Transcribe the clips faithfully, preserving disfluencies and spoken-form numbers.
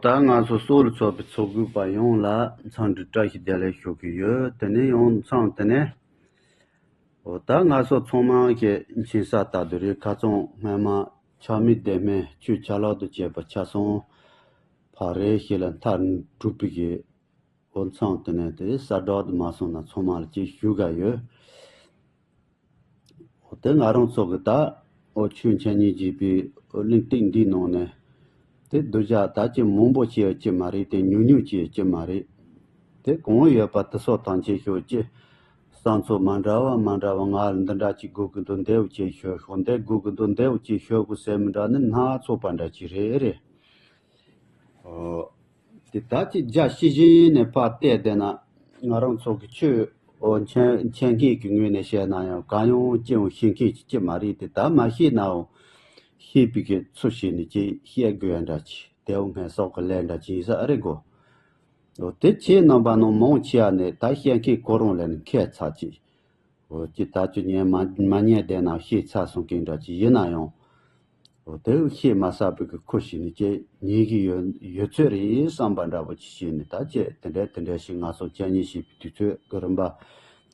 ད་ང་ཚོ་སོགས་ལ་ཚོགས་པའི་ཚོགས་དགོས་པ་ཡོངས་ལ་འཚམས་འདྲི་བཀྲ་ཤིས་བདེ་ལེགས་ཞུ་གི་ཡོད། དེ་ནས་ཡང་མཚམས་དེ་ནས། འོ་ད་ང་ཚོ་ཚང་མ་གི་མཁྱེན་ས་ལྟར་དུ་རེད། ཁ་སང་སྔོན་མ་ཆགས་མེད་བདེ་སྨོན་ཆོས་ཆ་ལག་ཏུ་བྱས་པ་ཆ་ཚང་ཕ་རེ་ཞིག་ལ་མཐར་གྲུབ་པའི་གི། འོ་མཚམས་དེ་ནས་དེ་གསལ་བསྒྲགས་དུ་མ་སོང་ན་ཚང་མ་ལ་ཅིག་ཞུ་ག་ཡོད། འོ་དེ་ང་རང་ཚོ་གི་ད་འོ་ཆོས་འཆད་ཉན་བྱེད་པའི་འོ་གླེང་སྟེགས་འདིའི་ནང་ནས་དེ་སྡུད་བྱ་ད་ཅི་མང་པོ་བྱེད་ཀྱི་མ་རེད། དེ་ཉུང་ཉུང་བྱེད་ཀྱི་མ་རེད། དེ་གང་ཡོད་པ་དེ་ཚོ་ཐམས་ཅད་ཤོད་ཀྱི། བསམ་ཚུལ་མ་འདྲ་བ་མ་འདྲ་བ། ང་ལ་འདི་འདྲ་ཅིག་དགོས་ཀྱི་འདུག་འདེའུ་ཅིག་ཤོད་ཤོག་འདི་དགོས་ཀྱི་འདུག་འདེའུ་ཅིག་ཤོད་དགོས་ཟེར་མི་འདྲ་ནི་སྣ་ཚོགས་པ་འདྲ་ཅིག་རེད་རེད། འོ། དེ་ད་ཅི་རྒྱ་ཤི་བཞིན་ནས་ཕར་བལྟས་བསྡད་ན། ང་རང་ཚོ་གི་ཆོས་འོ་མཁྱེན་མཁྱེན་མཁན་གྱི་ངོས་ནས་བཤད་ན་ཡང་གང་ཡོང་ཅི་ཡོང་ཤེས་མཁན་ཅིག་ཅི་མ་རེད། དེ་ད་མ་ཤེས་ནའང་ཤེས་པའི་གི་ཚུལ་བྱས་ནས་ཅི་བཤད་དགོས་ཡ་འདྲ་ཅི། དེའོ་ངན་སོགས་ཀྱི་ལས་འདྲ་ཅི་ཡིན་ས་ཨ་རེ་གོ། འོ་དེ་ཁྱེད་རྣམ་པ་ནང་མང་ཆེ་བ་ནས་ད་བཤད་མཁན་ཁོ་རང་ལས་ནི་མཁས་ཚར་ཅི། འོ་ཅི་ད་ཅི་ཉན་མ་མ་ཉན་བསྡད་ན་ཤེས་ཚར་སོང་མཁན་འདྲ་ཅི་ཡིན་ན་ཡང་། འོ་དེ་ཤེས་མ་ཚར་བའི་གི་ཁུ་ཞིག་ནི་ཅི་ཉན་གི་ཡོད་ཡོད་ཚོད་རེད་བསམ་པ་འདྲ་པོ་ཅི་བྱས་ནས་ད་ཅི་དེ་འདྲ་དེ་འདྲ་ཞིག་ང་ཚོ་འཆད་ཉན་བྱེད་པའི་དུས་ཚོད་གི་རིམ་པ་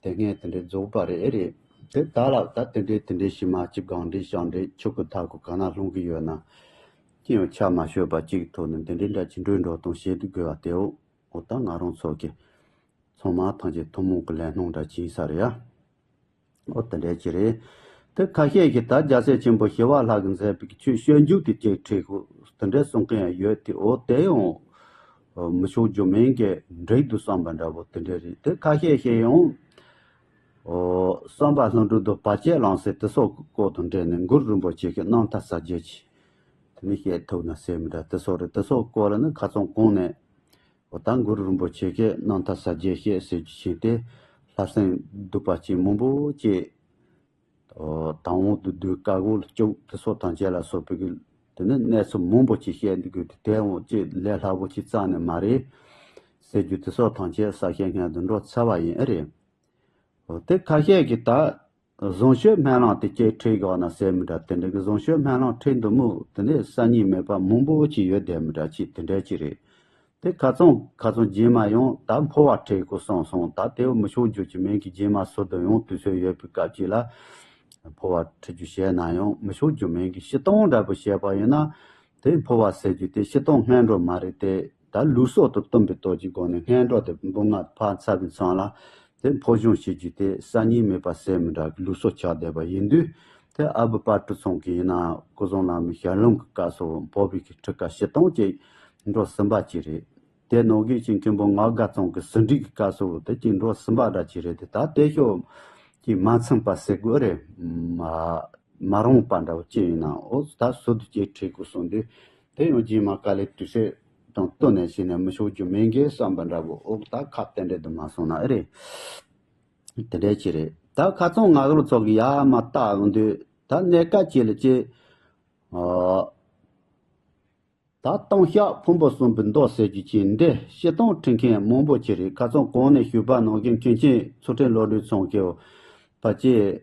དེ་སྔས་དེ་འདྲ་རྫོགས་པ་རེད་ཨེ་རེད། དེ་ད་ལ་ད་དེ་འདྲ་དེ་འདྲ་ཞིག་མ་ཅི་གང་འདྲ་ཞང་འདྲ་ཆུ་གི་ཐག་གི་ག་ན་ལྷུང་གི་ཡོད་ན། ཅི་ཡང་ཆ་མ་ཤོད་པ་ཅིག་ཐོག་ནས་འདི་འདྲའི་འདྲ་ཅིག་འགྲོས་འགྲོ་སྟངས་བྱེད་དུ་དགོས་པ་དེའོ། འོ་ད་ང་རང་ཚོ་གི་ཚང་མ་ཐམས་ཅད་ཐུན་མོང་གི་ལས་སྣང་འདྲ་ཅིག་ཡིན་ས་རེད་ཡ། འོ་དེ་འདྲ་ཅིག་རེད། དེ་ཁ་ཤས་ཀྱིས་ད་རྒྱལ་སྲས་ཆེན་པོ་ཞི་བ་ལྷ་གིས་མཛད་པའི་ཆོས་སྤྱོད་འཇུག་དེ་ཅིག་ཁྲིད་དགོས་དེ་འདྲ་གསུང་མཁན་ཡང་ཡོད་དེ། འོ་དེ་ཡང་མི་ཆོག་རྒྱུ་མིན་གྱི་འགྲིག་འདུག་བསམ་པ་འདྲ་པོ་དེ་འདྲ་རེད། དེ་ཁ་ཤས་ཤིག་ཡང་། འོ་བསམ་པ་ལྷུན་གྲུབ་དང་བར་ཆད་རླུང་སེལ་དེ་སོགས་སྐོར་དང་འབྲེལ་ནས་གུ་རུ་རིན་པོ་ཆེ་གི་རྣམ་ཐར་ཟབ་རྒྱས་ཀྱི། དེ་ནི་བཤད་ཐུབ་ན་ཟེར་མི་འདྲ་དེ་སོགས་རེད། དེ་སོགས་སྐོར་ལ་ནི་ཁ་སང་གོང་ནས་འོ་ད་གུ་རུ་རིན་པོ་ཆེ་གི་རྣམ་ཐར་ཟབ་རྒྱས་བཤད་ཟེར་རྒྱུ་ཕྱིན་ཏེ། ལྷ་སྲིན་སྡིག་པ་ཅན་མང་པོ་ཅིག་འོ་དང་པོ་དུ་སྡུག་དཀའ་བོ་ལ་སྐྱུག་དེ་སོགས་ཐམས་ཅད་ལ་སོགས་པའི་གི་དེ་ནི་གནས་ཚུལ་མང་པོ་ཅིག་བཤད་འདུག་གི། དེ་དེའང་ཅིག་ལས་སླ་པོ་ཅིག་རྩ་ནས་མ་རེད་ཟེར་རྒྱུ་དེ་སོགས་ཐམས་ཅད་གསལ་བཤད་སྔོན་དུ་འགྲོ་ཚར་བ་ཡིན་ཨེ་རེད། འོ་དེ་ཁ་ཤས་ཀྱིས་ད་བཟང་སྤྱོད་སྨོན་ལམ་དེ་ཅིག་ཁྲིད་དགོས་ན་ཟེར་མི་འདྲ་དེ་འདྲ་གི་བཟང་སྤྱོད་སྨོན་ལམ་ཁྲིད་འདུག་མོད་དེ་ནས་གསར་རྙིང་མེད་པ་མང་པོ་ཅིག་ཡོད་བསྡད་མི་འདྲ་ཅིག་དེ་འདྲ་ཅིག་རེད། དེ་ཁ་ཚང་ཁ་ཚང་རྗེས་མ་ཡང་ད་འཕོ་བ་ཁྲིད་དགོས་གསུངས་སོང་། ད་དེ་བོ་མི་ཆོག་རྒྱུ་ཅི་མིན་གྱི་རྗེས་མ་སུ་དང་ཡང་དུས་ཚོད་ཡོད་པའི་སྐབས་ཅིག་ལ་འཕོ་བ་ཁྲིད་རྒྱུ་བྱས་ན་ཡང་མི་ཆོག་རྒྱུ་མིན་གྱི་སྤྱིར་བཏང་འདྲ་པོ་བྱས་པ་ཡིན་ན། དེ་འཕོ་བ་ཟེར་རྒྱུ་དེ་སྤྱིར་བཏང་སྔོན་འགྲོ་མ་རེད་དེ། ད་ལུགས་སྲོལ་དང་བསྟུན་པའི་སྟོབས་ཀྱི་སྒོ་ནས་སྔོན་འགྲོ་དེ་འབུམ་ལྔ་ཕར་ཚར་བའི་མཚམས་ལ་དེ་འཕོ་སྦྱོང་བྱེད་རྒྱུ་དེ་གསར་རྙིང་མེད་པ་ཟེར་མི་འདྲ་གི་ལུགས་སྲོལ་ཆགས་བསྡད་པ་ཡིན་དུས། དེ་ཨ་བུ་དཔལ་སྤྲུལ་ཚང་གི་ཡིན་ན་སྐུ་གསུང་བླ་མའི་ཞལ་ལུང་གི་སྐབས་སུ་འཕོ་བའི་གི་ཁྲིད་ཀ་སྤྱིར་བཏང་ཅིག་འགྲོ་ཟིན་པ་ཅིག་རེད། དེ་ནང་གི་ཅིག་མཁན་པོ་ངག་དགའ་ཚང་གི་ཟིན་བྲིས་ཀྱི་སྐབས་སུ་དེ་ཅིག་འགྲོ་ཟིན་པ་འདྲ་ཅིག་རེད་དེ། ད་དེ་ཤོག་ཅིག་མ་ཚིམ་པ་ཟེར་དགོས་རེད། མ་མ་རུངས་པ་འདྲ་བོ་ཅི་ཡིན་ན་འོ་ད་ཟུར་དུ་ཅིག་ཁྲིད་དགོས་གསུངས་དུས། དེ་ཡང་རྗེས་མ་དཀའ་ལས་དུས་ཚོད་དང་བསྟུན་ནས་བྱས་ནས་མི་ཆོག་རྒྱུ་མིན་གྱི་བསམ་པ་འདྲ་བོ་འོ་ད་ཁ་གཏད་འདྲེ་དུ་མ་སོང་ན་ཨེ་རེད། དེ་འདྲ་ཅིག་རེད། ད་ཁ་ཚང་ང་རང་ཚོ་གི་ཡར་མར་བལྟ་ཡོང་དུས་ད་གནས་སྐབས་ཅིག་ལ་ཅིག་ཨ། ད་ལྟུང་བཤགས་ཕུང་པོ་གསུམ་པོའི་མདོ་ཟེར་རྒྱུ་ཅིག་འདི་སྤྱིར་བཏང་ཁྲིད་མཁན་མང་པོ་ཅིག་རེད། ཁ་སང་གོང་ནས་ཞུས་པ་ནང་བཞིན་མཁན་ཆེན་ཚུལ་ཁྲིམས་བློ་གྲོས་ཚང་གིས་ཕལ་ཆེར་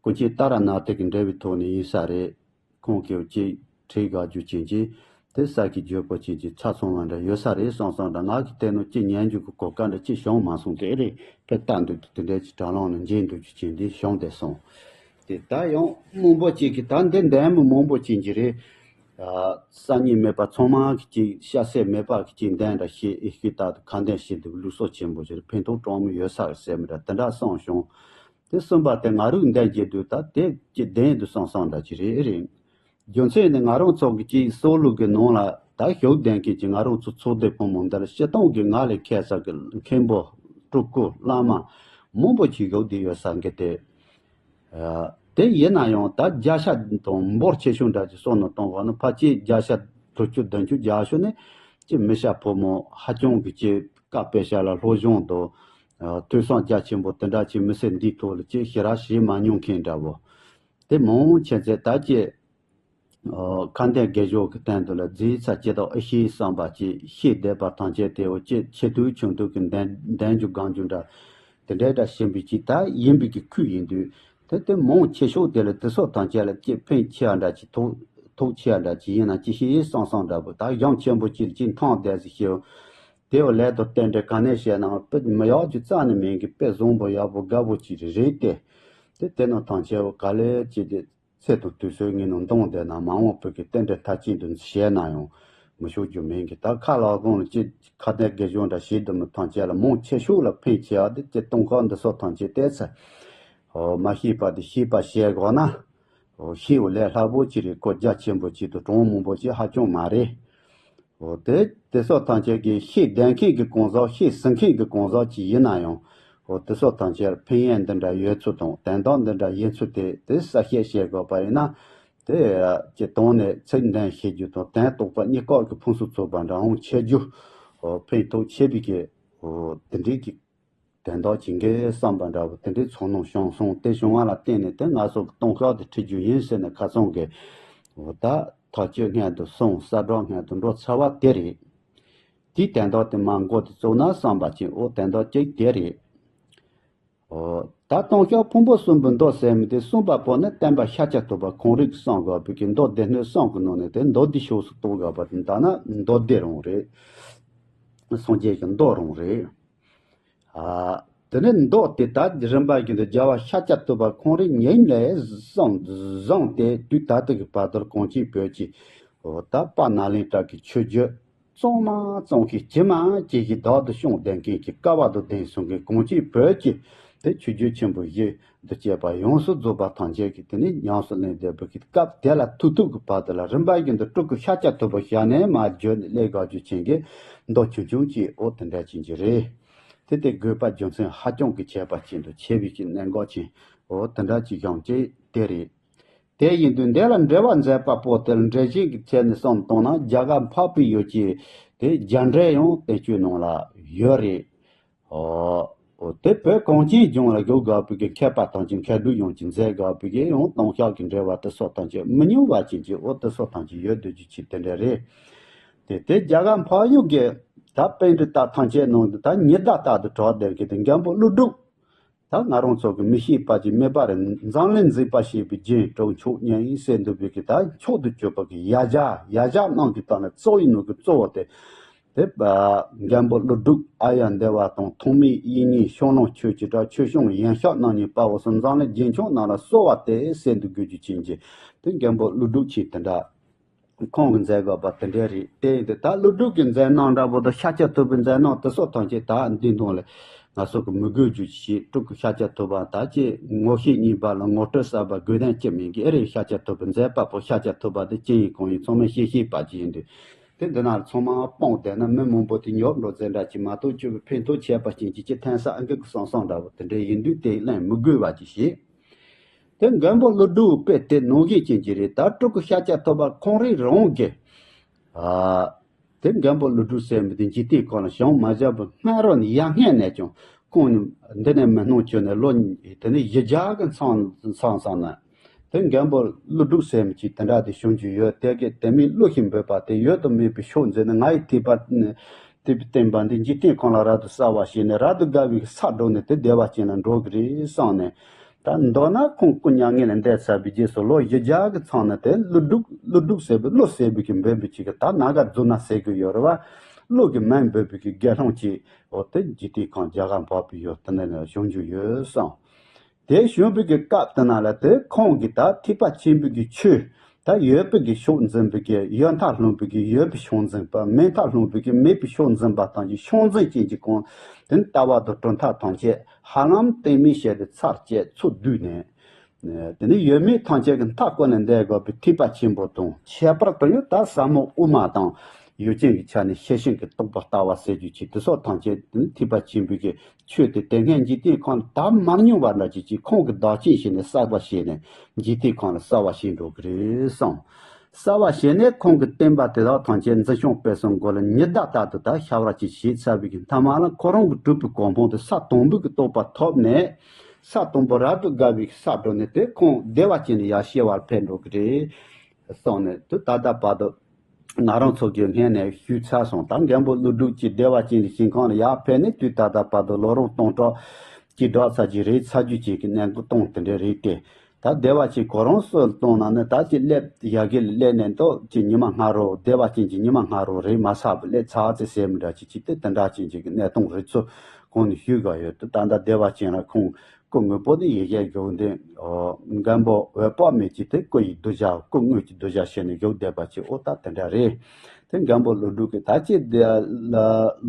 སྐུ་མཁྱེན་ཏཱ་ར་ནཱ་ཐ་གི་འབྲེལ་བའི་ཐོག་ནས་ཡིན་ས་རེད། ཁོང་གིས་ཅིག་ཁྲིད་དགའ་རྒྱུ་ཅན་གྱི་དེ་ས་ཀྱི་བརྗོད་པོ་ཅན་གྱི་ཆ་ཚང་བ་འདྲ་ཡོད་ས་རེད་བསམ་བསམ་འདྲ། ང་གི་དེ་ནང་ཅིག་ཉན་རྒྱུ་གི་གོ་སྐབས་འདྲ་ཅིག་བྱུང་མ་སོང་། དེ་རེད་དཔེ་ལྟ་འདུག་དེ་འདྲ་ཅིག་དྲ་ལམ་ལ་མཇལ་འདུག་རྒྱུ་ཅན་འདི་བྱུང་བསྡད་སོང་། དེ་ད་ཡང་མང་པོ་ཅིག་གིས་ད་འདི་འདེམས་མི་མང་པོ་ཅིག་གི་རེད། ཨ། གསར་རྙིང་མེད་པ་ཚང་མ་གི་ཅིག་ཤ་ཟད་མེད་པ་གི་ཅིག་འདེམས་འདྲ་བྱེད་ཨེ་ཤེས་ད་ཁ་འདོན་བྱེད་འདུག་ལུགས་སྲོལ་ཆེན་པོ་ཅིག་རེད། ཕན་ཐོགས་གྲངས་མེད་ཡོད་ས་རེད་ཟེར་མི་འདྲ་དེ་འདྲ་གསུངས་བྱུང་། དེ་གསུམ་པ་དེ་ང་རང་འདེམས་བྱེད་དུས་ད་དེ་ཅིག་བདེན་འདུག་བསམ་བསམ་འདྲ་ཅིག་རེད་ཨེ་རེད། རྒྱུ་མཚན་ནི་ང་རང་ཚོ་གི་ཅིག་སྲོལ་ལུགས་ཀྱི་ནང་ལ་ད་ཞུགས་ལྡན་མཁན་གྱི་ང་རང་ཚོ་ཚོགས་སྡེ་ཕོ་མོ་འདི་ལ་སྤྱིར་བཏང་གི་ང་ལས་མཁས་ས་གི་མཁན་པོ་སྤྲུལ་སྐུ་བླ་མ་མང་པོ་ཅིག་ཞུགས་བསྡད་ཡོད་ས་གི་དེ། ཨ། དེ་ཡིན་ན་ཡང་ད་བརྒྱ་ཆ་དང་འབོར་ཆེ་ཤོས་འདྲ་ཅིག་བསམ་བློ་གཏོང་བ་ནི་ཕལ་ཆེར་བརྒྱ་ཆ་དྲུག་ཅུ་བདུན་ཅུ་བརྒྱ་ཤོག་ནི་ཅིག་མི་སྐྱ་ཕོ་མོ་ཧ་ཅང་གི་ཅིག་བཀའ་དཔེ་ཆ་ལ་སློབ་སྦྱོང་དང་། ཨ། ཐོས་བསམ་རྒྱ་ཆེན་པོ་དེ་འདྲ་ཅིག་མི་སེར་འདིའི་ཐོག་ལ་ཅིག་ཞེ་དྲག་བྱེད་མ་མྱོང་མཁན་འདྲ་བོ། དེ་མང་ཆེ་ཚད་ད་ཅི། ཨོ། ཁ་འདོན་དགེ་སྦྱོར་གྱི་སྟེང་དུ་ལ་རྫས་ཚ་ཅི་དང་ཨེ་ཤེས་བསམ་པ་ཅི་ཤེས་བསྡད་པ་ཐམས་ཅད་དེ་འོ་ཅི་ཆེ་དུས་ཆུང་དུས་ཀྱི་འདོན་འདོན་རྒྱུ་སྒང་རྒྱུ་འདྲ། དེ་འདྲའི་འདྲ་ཞིམ་པའི་ཅི་ད་ཡིན་པའི་གི་ཁུལ་ཡིན་དུས་དེ་དེ་མང་ཆེ་ཤོས་དེ་ལ་དེ་སོགས་ཐམས་ཅད་ལ་ཅི་ཕན་ཆེ་བ་འདྲ་ཅི་ཐོགས་ ཐོག་ཆེ་འདྲ་ཅིག་ཡིན་ན་ཅི་ཤེས་ཡིན་བསམ་བསམ་འདྲ་པོ། ད་གཞུང་ཆེན་པོ་ཅིག་ལ་ཅིག་མཐོང་བསྡད་ཟིག་ཤེས། དེ་བ་ལས་དང་རྟེན་འབྲེལ་ག་ནས་བཤད་ན་དཔེ་མི་ཡག་རྒྱུ་རྩ་ནས་མིན་གི། དཔེ་བཟང་པོ་ཡག་པོ་དགའ་པོ་ཅིག་རེད་དེ། དེ་དེ་ནང་ཐང་ཆེ་བ་ག་ལེ་ཅིག་དེ། ཚེ་དང་དུས་ཚོད་ངན་ནང་འདོང་བསྡད་ན་མ་འོངས་བོད་ཀྱི་རྟེན་འབྲེལ་མཐར་ཕྱིན་དུ་བྱས་ན་ཡང་མི་ཤོར་རྒྱུ་མིན་གི། ད་ཁ་ལག་གང་ལ་ཅི་ཁ་གཏད་དགེ་སྦྱོར་འདྲ་བྱེད་དུ་མི་ཐང་ཆད་ལ་མང་ཆེ་ཤོས་ལ་ཕན་ཆེ་བ་དེ་ཅི་གཏོང་ཁག་འདི་སོགས་ཐང་ཆད་བལྟས་ཚེ། ཨོ་མ་ཤེས་པ་དེ་ཤེས་པ་བྱས་དགོས་ན། ཨོ་ཤེས་པ་ལས་སླ་པོ་ཅི་རེད། གོ་རྒྱ་ཆེན་པོ་ཅིག་དང་གྲངས་མང་པོ་ཅིག་ཧ་ཅང་མ་རེད། འོ་དེ་དེ་སོགས་ཐམས་ཅད་ཀྱི་ཤེས་ལྡན་མཁན་གྱི་གང་ཟག་ཤེས་ཟིན་མཁན་གྱི་གང་ཟག་ཅིག་ཡིན་ན་ཡང་། འོ་དེ་སོགས་ཐམས་ཅད་ཕན་ཡོན་འདི་འདྲ་ཡོད་ཚུལ་དང་དོན་དག་འདི་འདྲ་ཡིན་ཚུལ་དེ་དེ་གསལ་བཤད་བྱེད་དགོས་པ་ཡིན་ན། དེ་ཀྱི་དོན་ནས་ཚིག་འདོན་ཤེས་རྒྱུ་དང་དོན་རྟོགས་པ་གཉིས་ཀ་གི་ཕུན་སུམ་ཚོགས་པ་འདྲ་འོང་ཆེ་རྒྱུ། འོ་ཕན་ཐོགས་ཆེ་བའི་གི། འོ་དེ་འདྲའི་གི། དོན་དག་ཅིག་འགའི་བསམ་པ་འདྲ་བོ་དེ་འདྲའི་ཚོར་སྣང་བྱུང་སོང་། དེ་བྱུང་བ་ལ་བརྟེན་ནས་དེ་ང་ཚོ་གི་སྟོང་ཤག་དེ་ཁྲིད་རྒྱུ་ཡིན་ཟེར་ནས་ཁ་སང་གི་འོ་ད་ཐག་གཅོད་སྔོན་དུ་སོང་། གསལ་བསྒྲགས་སྔོན་དུ་འགྲོ་ཚར་བ་དེ་རེད། དེའི་དོན་དག་དེ་མ་འགོ་དེ་བཙུགས་ན་བསམ་པ་ཅིག་འོ་དོན་དག་ཅིག་དེ་རེད། འོ་ད་སྟོང་ཤག་ཕུང་པོ་གསུམ་པོའི་མདོ་ཟེར་མི་དེ་གསུངས་པ་པོ་ནི་བསྟན་པ་ཤཱཀྱ་ཐུབ་པ་ཁོང་རང་གིས་གསུངས་དགོས་པའི་གི་མདོ་སྡེ་སྣོད་གསུམ་གི་ནང་ནས་དེ་མདོ་སྡེ་ཕྱོགས་སུ་གཏོགས་དགོས་པ་དེ་ད་ན་མདོ་སྡེ་རང་རེད། སངས་རྒྱས་ཀྱི་མདོ་རང་རེད། ཨ། དེ་ནས་མདོ་དེ་དག་རིམ་པ་བཞིན་དུ་རྒྱལ་བ་ཤཱཀྱ་ཐུབ་པ་ཁོང་རང་ཉིད་ནས་བཟུང་བཟུང་སྟེ་དུས་ད་ལྟ་གི་བར་དུ་གངས་ཅན་བོད་ཀྱི་འོ་ད་དཔལ་ནཱ་ལེནྡྲ་གི་ཆོས་བརྒྱུད་གཙང་མ་གཙང་ཤོས་ཇི་མ་ཇི་བཞིན་བདག་ཏུ་སྐྱོང་ལྡན་མཁན་གྱི་སྐལ་བ་དང་ལྡན་སོང་གི་གངས་ཅན་བོད་ཀྱི་དེ་ཆོས་བརྒྱུད་ཆེན་པོ་བཞི། འདི་བཅས་པ་ཡོངས་སུ་རྫོགས་པ་ཐམས་ཅད་ཀྱིས་དེ་ནས་ཉམས་སུ་ལེན་བསྡད་པའི་གི་སྐབས་དེ་ལ་ཐུག་ཐུག་གི་བར་དུ་ལ་རིམ་པ་བཞིན་དུ་སྤྲུལ་སྐུ་ཤཱཀྱ་ཐུབ་པ་ཞལ་ནས་མར་བརྗོད་ནས་སླེབས་དགའ་བསུ་ཆེན་གྱི་མདོ་ཆུང་ཆུང་ཅིག་འོ་དེ་འདྲ་ཅན་གྱི་རེད། དེ་དེ་དགོས་པ་རྒྱུ་མཚན་ཧ་ཅང་གི་ཁྱད་པར་ཅན་དུ་ཆེ་བའི་གི་གནད་འགག་ཅན་འོ་དེ་འདྲ་ཅིག་ཡང་ཅིག་དེ་རེད། དེ་ཡིན་དུས་འདི་ལ་འགྲེལ་བ་མཛད་པ་པོ་དེ་ལ་འགྲེལ་བཤད་ཀྱི་ཐད་ནས་བསམ་བཏང་ན་རྒྱ་གར་འཕགས་པའི་ཡུལ་གྱི་དེ་རྒྱ་འགྲེལ་ཡང་བསྟན་བཅོས་ནང་ལ་ཡོད་རེད། ཨོ། ཨོ་དེ་བོད་གངས་ཅན་ལྗོངས་ལ་བཞུགས་དགོས་པའི་གི་མཁས་པ་ཐམས་ཅད་མཁས་གྲུབ་ཡོངས་ཀྱི་མཛད་དགོས་པའི་གི་ཡང་ལྟུང་བཤགས་ཀྱི་འགྲེལ་པ་དེ་སོགས་ཐམས་ཅད་མི་ཉུང་བ་ཅན་གྱི་འོ་དེ་སོགས་ཐམས་ཅད་ཡོད་སྡོད་རྒྱུ་ཅིག་དེ་འདྲ་རེད། དེ་དེ་རྒྱ་གར་འཕགས་ཡུལ་གྱི་ད་པཎྜི་ཏ་ཐམས་ཅད་ནང་དུ་ད་ཉི་ཟླ་ལྟར་དུ་གྲགས་བསྡད་ཀྱི་དེ་མགོན་པོ་ཀླུ་སྒྲུབ། ད་ང་རང་ཚོ་གི་མི་ཤེས་པ་ཅིག་མེད་པ་རེད། འཛམ་གླིང་མཛེས་པ་ཞེས་པའི་རྒྱན་དྲུག་མཆོག་གཉིས་ཡིན་ཟེར་འདུག་པའི་གི་ད་མཆོག་ཏུ་གྱུར་པ་གི་ཡ་གྱལ་ཡ་གྱལ་རྣམས་ཀྱི་སྟེང་ནས་གཙོ་བོའི་ནང་གི་གཙོ་བོ་དེ། དེ་མགོན་པོ་ཀླུ་སྒྲུབ་ཨཱརྱ་དེ་ཝ་དང་ཐོགས་མེད་དབྱིག་གཉེན་ཤོ་ལོ་ཀ་ཆོས་ཀྱི་སྒྲ་ཆོས་སྐྱོང་ཡོན་གཤགས་རྣམ་གཉིས་དཔའ་བོ་སོགས་འཛམ་གླིང་རྒྱན་ཆོས་རྣམས་ལ་གསོལ་བ་འདེབས་ཟེར་འདུག་དགོས་རྒྱུ་ཅན་གྱི་དེ་མགོན་པོ་ཀླུ་སྒྲུབ་ཆེན་དེ་འདྲ། ཁོང་གི་མཛད་དགོས་པ་དེ་འདྲ་རེད། དེ་ཡིན་དུས་ད་ཀླུ་སྒྲུབ་ཀྱི་མཛད་རྣམ་འདྲ་པོ་དང་ཤཱཀྱ་ཐུབ་པའི་མཛད་རྣམ་དེ་སོགས་ཐམས་ཅད་ད་འདི་ནང་ལ་ང་ཚོ་གི་མི་དགོས་རྒྱུ་ཞིག་སྤྲུལ་སྐུ་ཤཱཀྱ་ཐུབ་པ་ད་ཅི་ངོ་ཤེས་གཉིས་པ་ལ་ངོ་སྤྲོད་གསར་པ་དགོས་དོན་ཅི་མིན་གྱི་ཨེ་རེད། ཤཱཀྱ་ཐུབ་པའི་མཛད་པ་པོ་ཤཱཀྱ་ཐུབ་པ་དེ་ཅི་ཡིན་གང་ཡིན་ཚང་མས་ཤེས་ཤེས་པ་ཅིག་ཡིན་དུས། དེ་འདི་ན་ཚང་མ་སྤངས་བསྡད་ན་མི་མང་པོ་དེ་ཉོབ་འགྲོ་ཟེར་འདྲ་ཅིག་མ་གཏོགས་ཅི་བའི་ཕན་ཐོགས་ཆད་པ་ཅན་གྱི་ཅི་ཐན་ས་ཨ་འགི་གི་སང་སང་འདྲ་བོ་དེ་འདྲ་ཡིན་དུས་དེ་གླེང་མི་དགོས་པ་ཅིག་བྱེད། དེ་མགོན་པོ་ཀླུ་སྒྲུབ་དཔེ་དེ་ནང་བཞིན་ཅན་གྱི་རེད། ད་སྤྲུལ་སྐུ་ཤཱཀྱ་ཐུབ་པ་ཁོང་རང་རང་གི། ཨ། དེ་མགོན་པོ་ཀླུ་སྒྲུབ་ཟེར་མི་དེ་འཇིག་རྟེན་ཁམས་ལ་བྱུང་མ་བཞག་པའི་སྔ་རོལ་ནས་ཡར་སྔོན་ནས་ཀྱང་ཁོང་འདི་ནས་མི་སྣང་བྱོན་ནས་ལོ་དེ་ནས་བཞི་བརྒྱ་གི་མཚམས་མཚམས་སོང་ན། དེ་མགོན་པོ་ཀླུ་སྒྲུབ་ཟེར་མི་ཅིག་དེ་འདྲ་དེ་བྱུང་རྒྱུ་ཡོད། དེ་གས་དེ་མིན་ཀླུ་ཞེས་འབོད་པ་དེ་ཡོད་དུ་མེད་པའི་ཕྱོགས་འཛིན་ནས་ང་ཡི་ཐེག་པ། དེ་བསྟན་པ་འདི་འཇིག་རྟེན་ཁམས་ལ་རབ་ཏུ་གསལ་བར་བྱས་ནས་རབ་ཏུ་དགའ་བའི་ས་འགྲོ་ནས་དེ་བདེ་བ་ཅན་ལ་འགྲོ་གི་རེད་བསམ་ནས། ད་མདོར་ན་ཁོང་སྐུ་མྱ་ངན་ལས་འདས་ཚར་བའི་རྗེས་སུ་ལོ་བཞི་བརྒྱ་གི་མཚམས་ན་དེ་ཀླུ་སྒྲུབ་ཀླུ་སྒྲུབ་ཟེར་བའི་ཀླུ་ཟེར་བའི་གི་འབོད་པའི་ཅིག་གི་ད་ན་ག་རྫུ་ན་ཟེར་གི་ཡོད་རེད་བ། ཀླུ་གི་མིང་འབོད་པའི་གི་དགེ་སློང་ཅིག་འོ་དེ་འཇིག་རྟེན་ཁམས་རྒྱ་གར་འཕགས་པའི་ཡུལ་དེ་ནས་བྱུང་རྒྱུ་ཡོད་བསམ། དེ་བྱུང་བའི་གི་སྐབས་དེ་ན་ལ་དེ་ཁོང་གིས་ད་ཐེག་པ་ཆེན་པོའི་གི་ཆོས་ད་ཡོད་པའི་གི་ཕྱོགས་འཛིན་པའི་གི་ཡོད་མཐའ་ལྷུང་བའི་གི་ཡོད་པའི་ཕྱོགས་འཛིན་པ། མེད་མཐའ་ལྷུང་བའི་གི་མེད་པའི་ཕྱོགས་འཛིན་པ་དང་གི་ཕྱོགས་འཛིན་ཅན་གྱི་གོང་དེ་ནི་ལྟ་བ་དང་གྲུབ་མཐའ་ཐམས་ཅད་ཧ་ལམ་གཏན་མེད་བྱས་ཏེ་ཚར་བཅད་ཚུར་བསྡུས་ནས། དེ་ནི་ཡོད་མེད་ཐམས་ཅད་ཀྱི་མཐའ་བསྐོར་ནས་འདས་དགོས་པའི་ཐེག་པ་ཆེན་པོ་དང་ཁྱད་པར་དུ་ཡང་ད་ཟབ་མོ་དབུ་མ་དང་ཡུལ་ཅན་གྱི་ཆ་ནས་ཤེར་ཕྱིན་གྱི་རྟོགས་པ་ལྟ་བ་ཟེར་རྒྱུ་ཅིག་དེ་སོགས་ཐམས་ཅད་དེ་ནི་ཐེག་པ་ཆེན་པོའི་གི་ཆོས་དེ་དེ་སྔའི་འཇིག་རྟེན་ཁམས་ལ་ད་མ་མྱོང་བ་འདྲ་ཅིག་ཅིག་ཁོང་གིས་བདག་བསྐྱེད་བྱས་ནས་གསར་པ་བྱས་ནས་འཇིག་རྟེན་ཁམས་ལ་གསར་བ་བྱས་འགྲོ་གི་རེད་བསམ། གསར་བ་བྱས་ནས་ཁོང་གི་བསྟན་པ་དེ་དག་ཐམས་ཅད་འཛིན་སྐྱོང་སྤེལ་གསུམ་སྒོ་ལ་ཉི་ཟླ་ལྟར་དུ་ད་ཤར་བ་ཅིག་བྱས་ཚར་བའི་གི་མཐའ་མ་ལ་ཁོ་རང་གི་གྲུབ་པའི་གོ་འཕང་དེ་ས་དང་པོའི་གི་རྟོགས་པ་ཐོབ་ནས་ས་དང་པོ་རབ་ཏུ་དགའ་བའི་ས་འགྲོ་ནས་དེ་ཁོང་བདེ་བ་ཅན་ལ་ཡར་སྐྱེ་བར་ཕེབས་འགྲོ་གི་རེད་གསུངས་ནས་དུ་ད་ལྟ་བར་དུ་ང་རང་ཚོ་གི་སྔན་ནས་ཞུས་ཚར་སོང་། ད་མགོན་པོ་ཀླུ་སྒྲུབ་ཀྱི་བདེ་བ་ཅན་གྱི་ཞིང་ཁམས་ལ་ཡར་ཕེབས་ནས་དུས་ད་ལྟ་བར་དུ་ལོ་རབས་སྟོང་ཕྲག་གཅིག་གྲགས་ཚར་གྱི་རེད། ཚར་རྒྱུ་ཅན་གྱི་གནས་སྐབས་སྟོང་དེ་འདྲ་རེད་དེ། ད་སྡེ་བ་ཅན་གོ་རང་སུ་གཏོང་ན་ནི་ད་ཅི་སླེབས་ཡ་གི་སླེབས་ནས་འདུག་ཅི་ཉི་མ་སྔ་རོ་སྡེ་བ་ཅན་གྱི་ཉི་མ་སྔ་རོ་རེད་མ་ས་བུ་སླེབས་ཚར་ཚེ་ཟེར་མི་འདྲ་ཅི་ཅི་དེ་དེ་འདྲ་ཅན་གྱི་གནས་སྟངས་རེད་ཚུལ་གོང་ནས་ཞུས་ག་ཡོད་དུ་ད་ལྟ་སྡེ་བ་ཅན་ལ་ཁོང་སྐུ་དངོས་པོ་ནི་ཡི་གེ་གྱོང་ལྡན་མགོན་པོ་འོད་དཔག་མེད་ཀྱི་དེ་སྐུ་ཡི་གདུལ་བྱ་སྐུ་དངོས་ཀྱི་གདུལ་བྱ་བྱས་ནས་བཞུགས་བསྡད་པ་ཅི་ཨོ་ད་དེ་འདྲ་རེད། དེ་མགོན་པོ་ཀླུ་སྒྲུབ་ཀྱིས་ད་ཅི་དེ་ལ་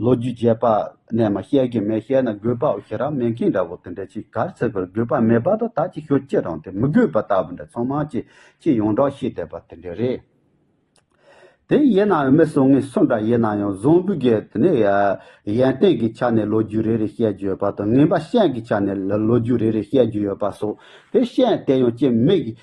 ལོ་རྒྱུས་བརྗེད་པ་རྣལ་མ་བཤད་ཀྱི་མེད་བཤད་ན་དགོས་པའོ་ཞེ་ར་མེད་མཁན་འདྲ་བོ་དེ་འདྲ་ཅིག་གར་ཚེ་བར་དགོས་པ་མེད་པ་དང་ད་ཅི་ཤོད་ཅི་རང་དེ་མི་དགོས་པ་ལྟ་བུ་འདྲ་ཚང་མ་ཅི་ཅི་ཡོངས་གྲགས་ཤེས་བསྡད་པ་དེ་འདྲ་རེད། དེ་ཡིན་ན་ཡང་མི་སོ་ངེས་སུ་འདྲ་ཡིན་ན་ཡང་བཟང་པོའི་གི་དེ་ནས་ཡོན་ཏན་གྱི་ཆ་ནས་ལོ་རྒྱུས་རེ་རེ་བཤད་རྒྱུ་ཡོད་པ་དང་ངན་པ་སྤྱན་གྱི་ཆ་ནས་ལོ་རྒྱུས་རེ་རེ་བཤད་རྒྱུ་ཡོད་པ་སོགས་དེ་སྤྱན་དེ་ཡང་ཅི་མིག་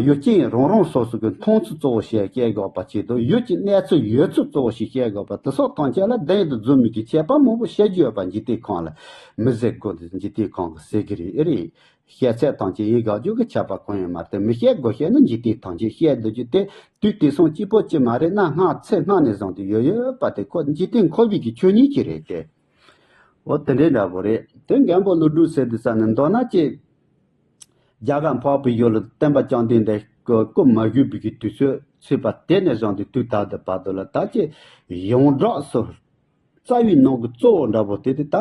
ཡུལ་ཅན་རང་རང་སོ་སོ་གི་མཐོང་ཚུལ་གཙོ་བོ་བཤད་སྐྱེ་དགོས་པ་ཆེད་དུ་ཡུལ་གྱི་གནས་ཚུལ་ཡོད་ཚུལ་གཙོ་བོ་ཞིག་བཤད་དགོས་པ་དེ་སོགས་ཐམས་ཅད་ལ་གདེང་དུ་འཛུལ་མི་གི་ཁྱད་པར་མང་པོ་བཤད་རྒྱུ་ཡོད་པ་འཇིག་རྟེན་ཁམས་ལ་མི་ཟེར་དགོས་འདུག་འཇིག་རྟེན་ཁམས་ཀྱི་ཟེར་གི་རེད་ཨེ་རེད། བཤད་ཚད་ཐམས་ཅད་ཡིན་དགག་རྒྱུ་གི་ཁྱད་པར་གང་ཡང་མ་རེད་དེ་མི་བཤད་དགོས་བཤད་ན་འཇིག་རྟེན་ཐམས་ཅད་བཤད་འདུག་རྒྱུ་དེ་དུས་དེང་སང་གཅིག་པོ་ཅི་མ་རེད་ན་སྔ་ཚེ་སྔ་ནས་བཟུང་སྟེ་ཡོད་ཡོད་པ་དེ་ཁོ་འཇིག་རྟེན་འཁོར་བའི་གི་ཆོས་ཉིད་ཅིག་རེད་དེ། འོ་དེ་འདྲའི་འདྲ་པོ་རེད་དེ་མགོན་པོ་ཀླུ་སྒྲུབ་ཟེར་དུས་ས་ནས་མདོར་ན་ཅི། རྒྱ་གར་འཕགས་པའི་ཡུལ་ལ་སྟོན་པ་བཅོམ་ལྡན་འདས་སྐུ་སྐུ་མ་བཞུགས་པའི་གི་དུས་ཚོད་ཚུད་པ་དེ་ནས་བཟུང་སྟེ་དུས་ད་ལྟ་བར་དུ་ལ་ད་ཅི་ཡོངས་གྲགས་སུ་རྩ་བའི་ནང་གི་གཙོ་བོ་འདྲ་པོ་དེ་དེ་ད་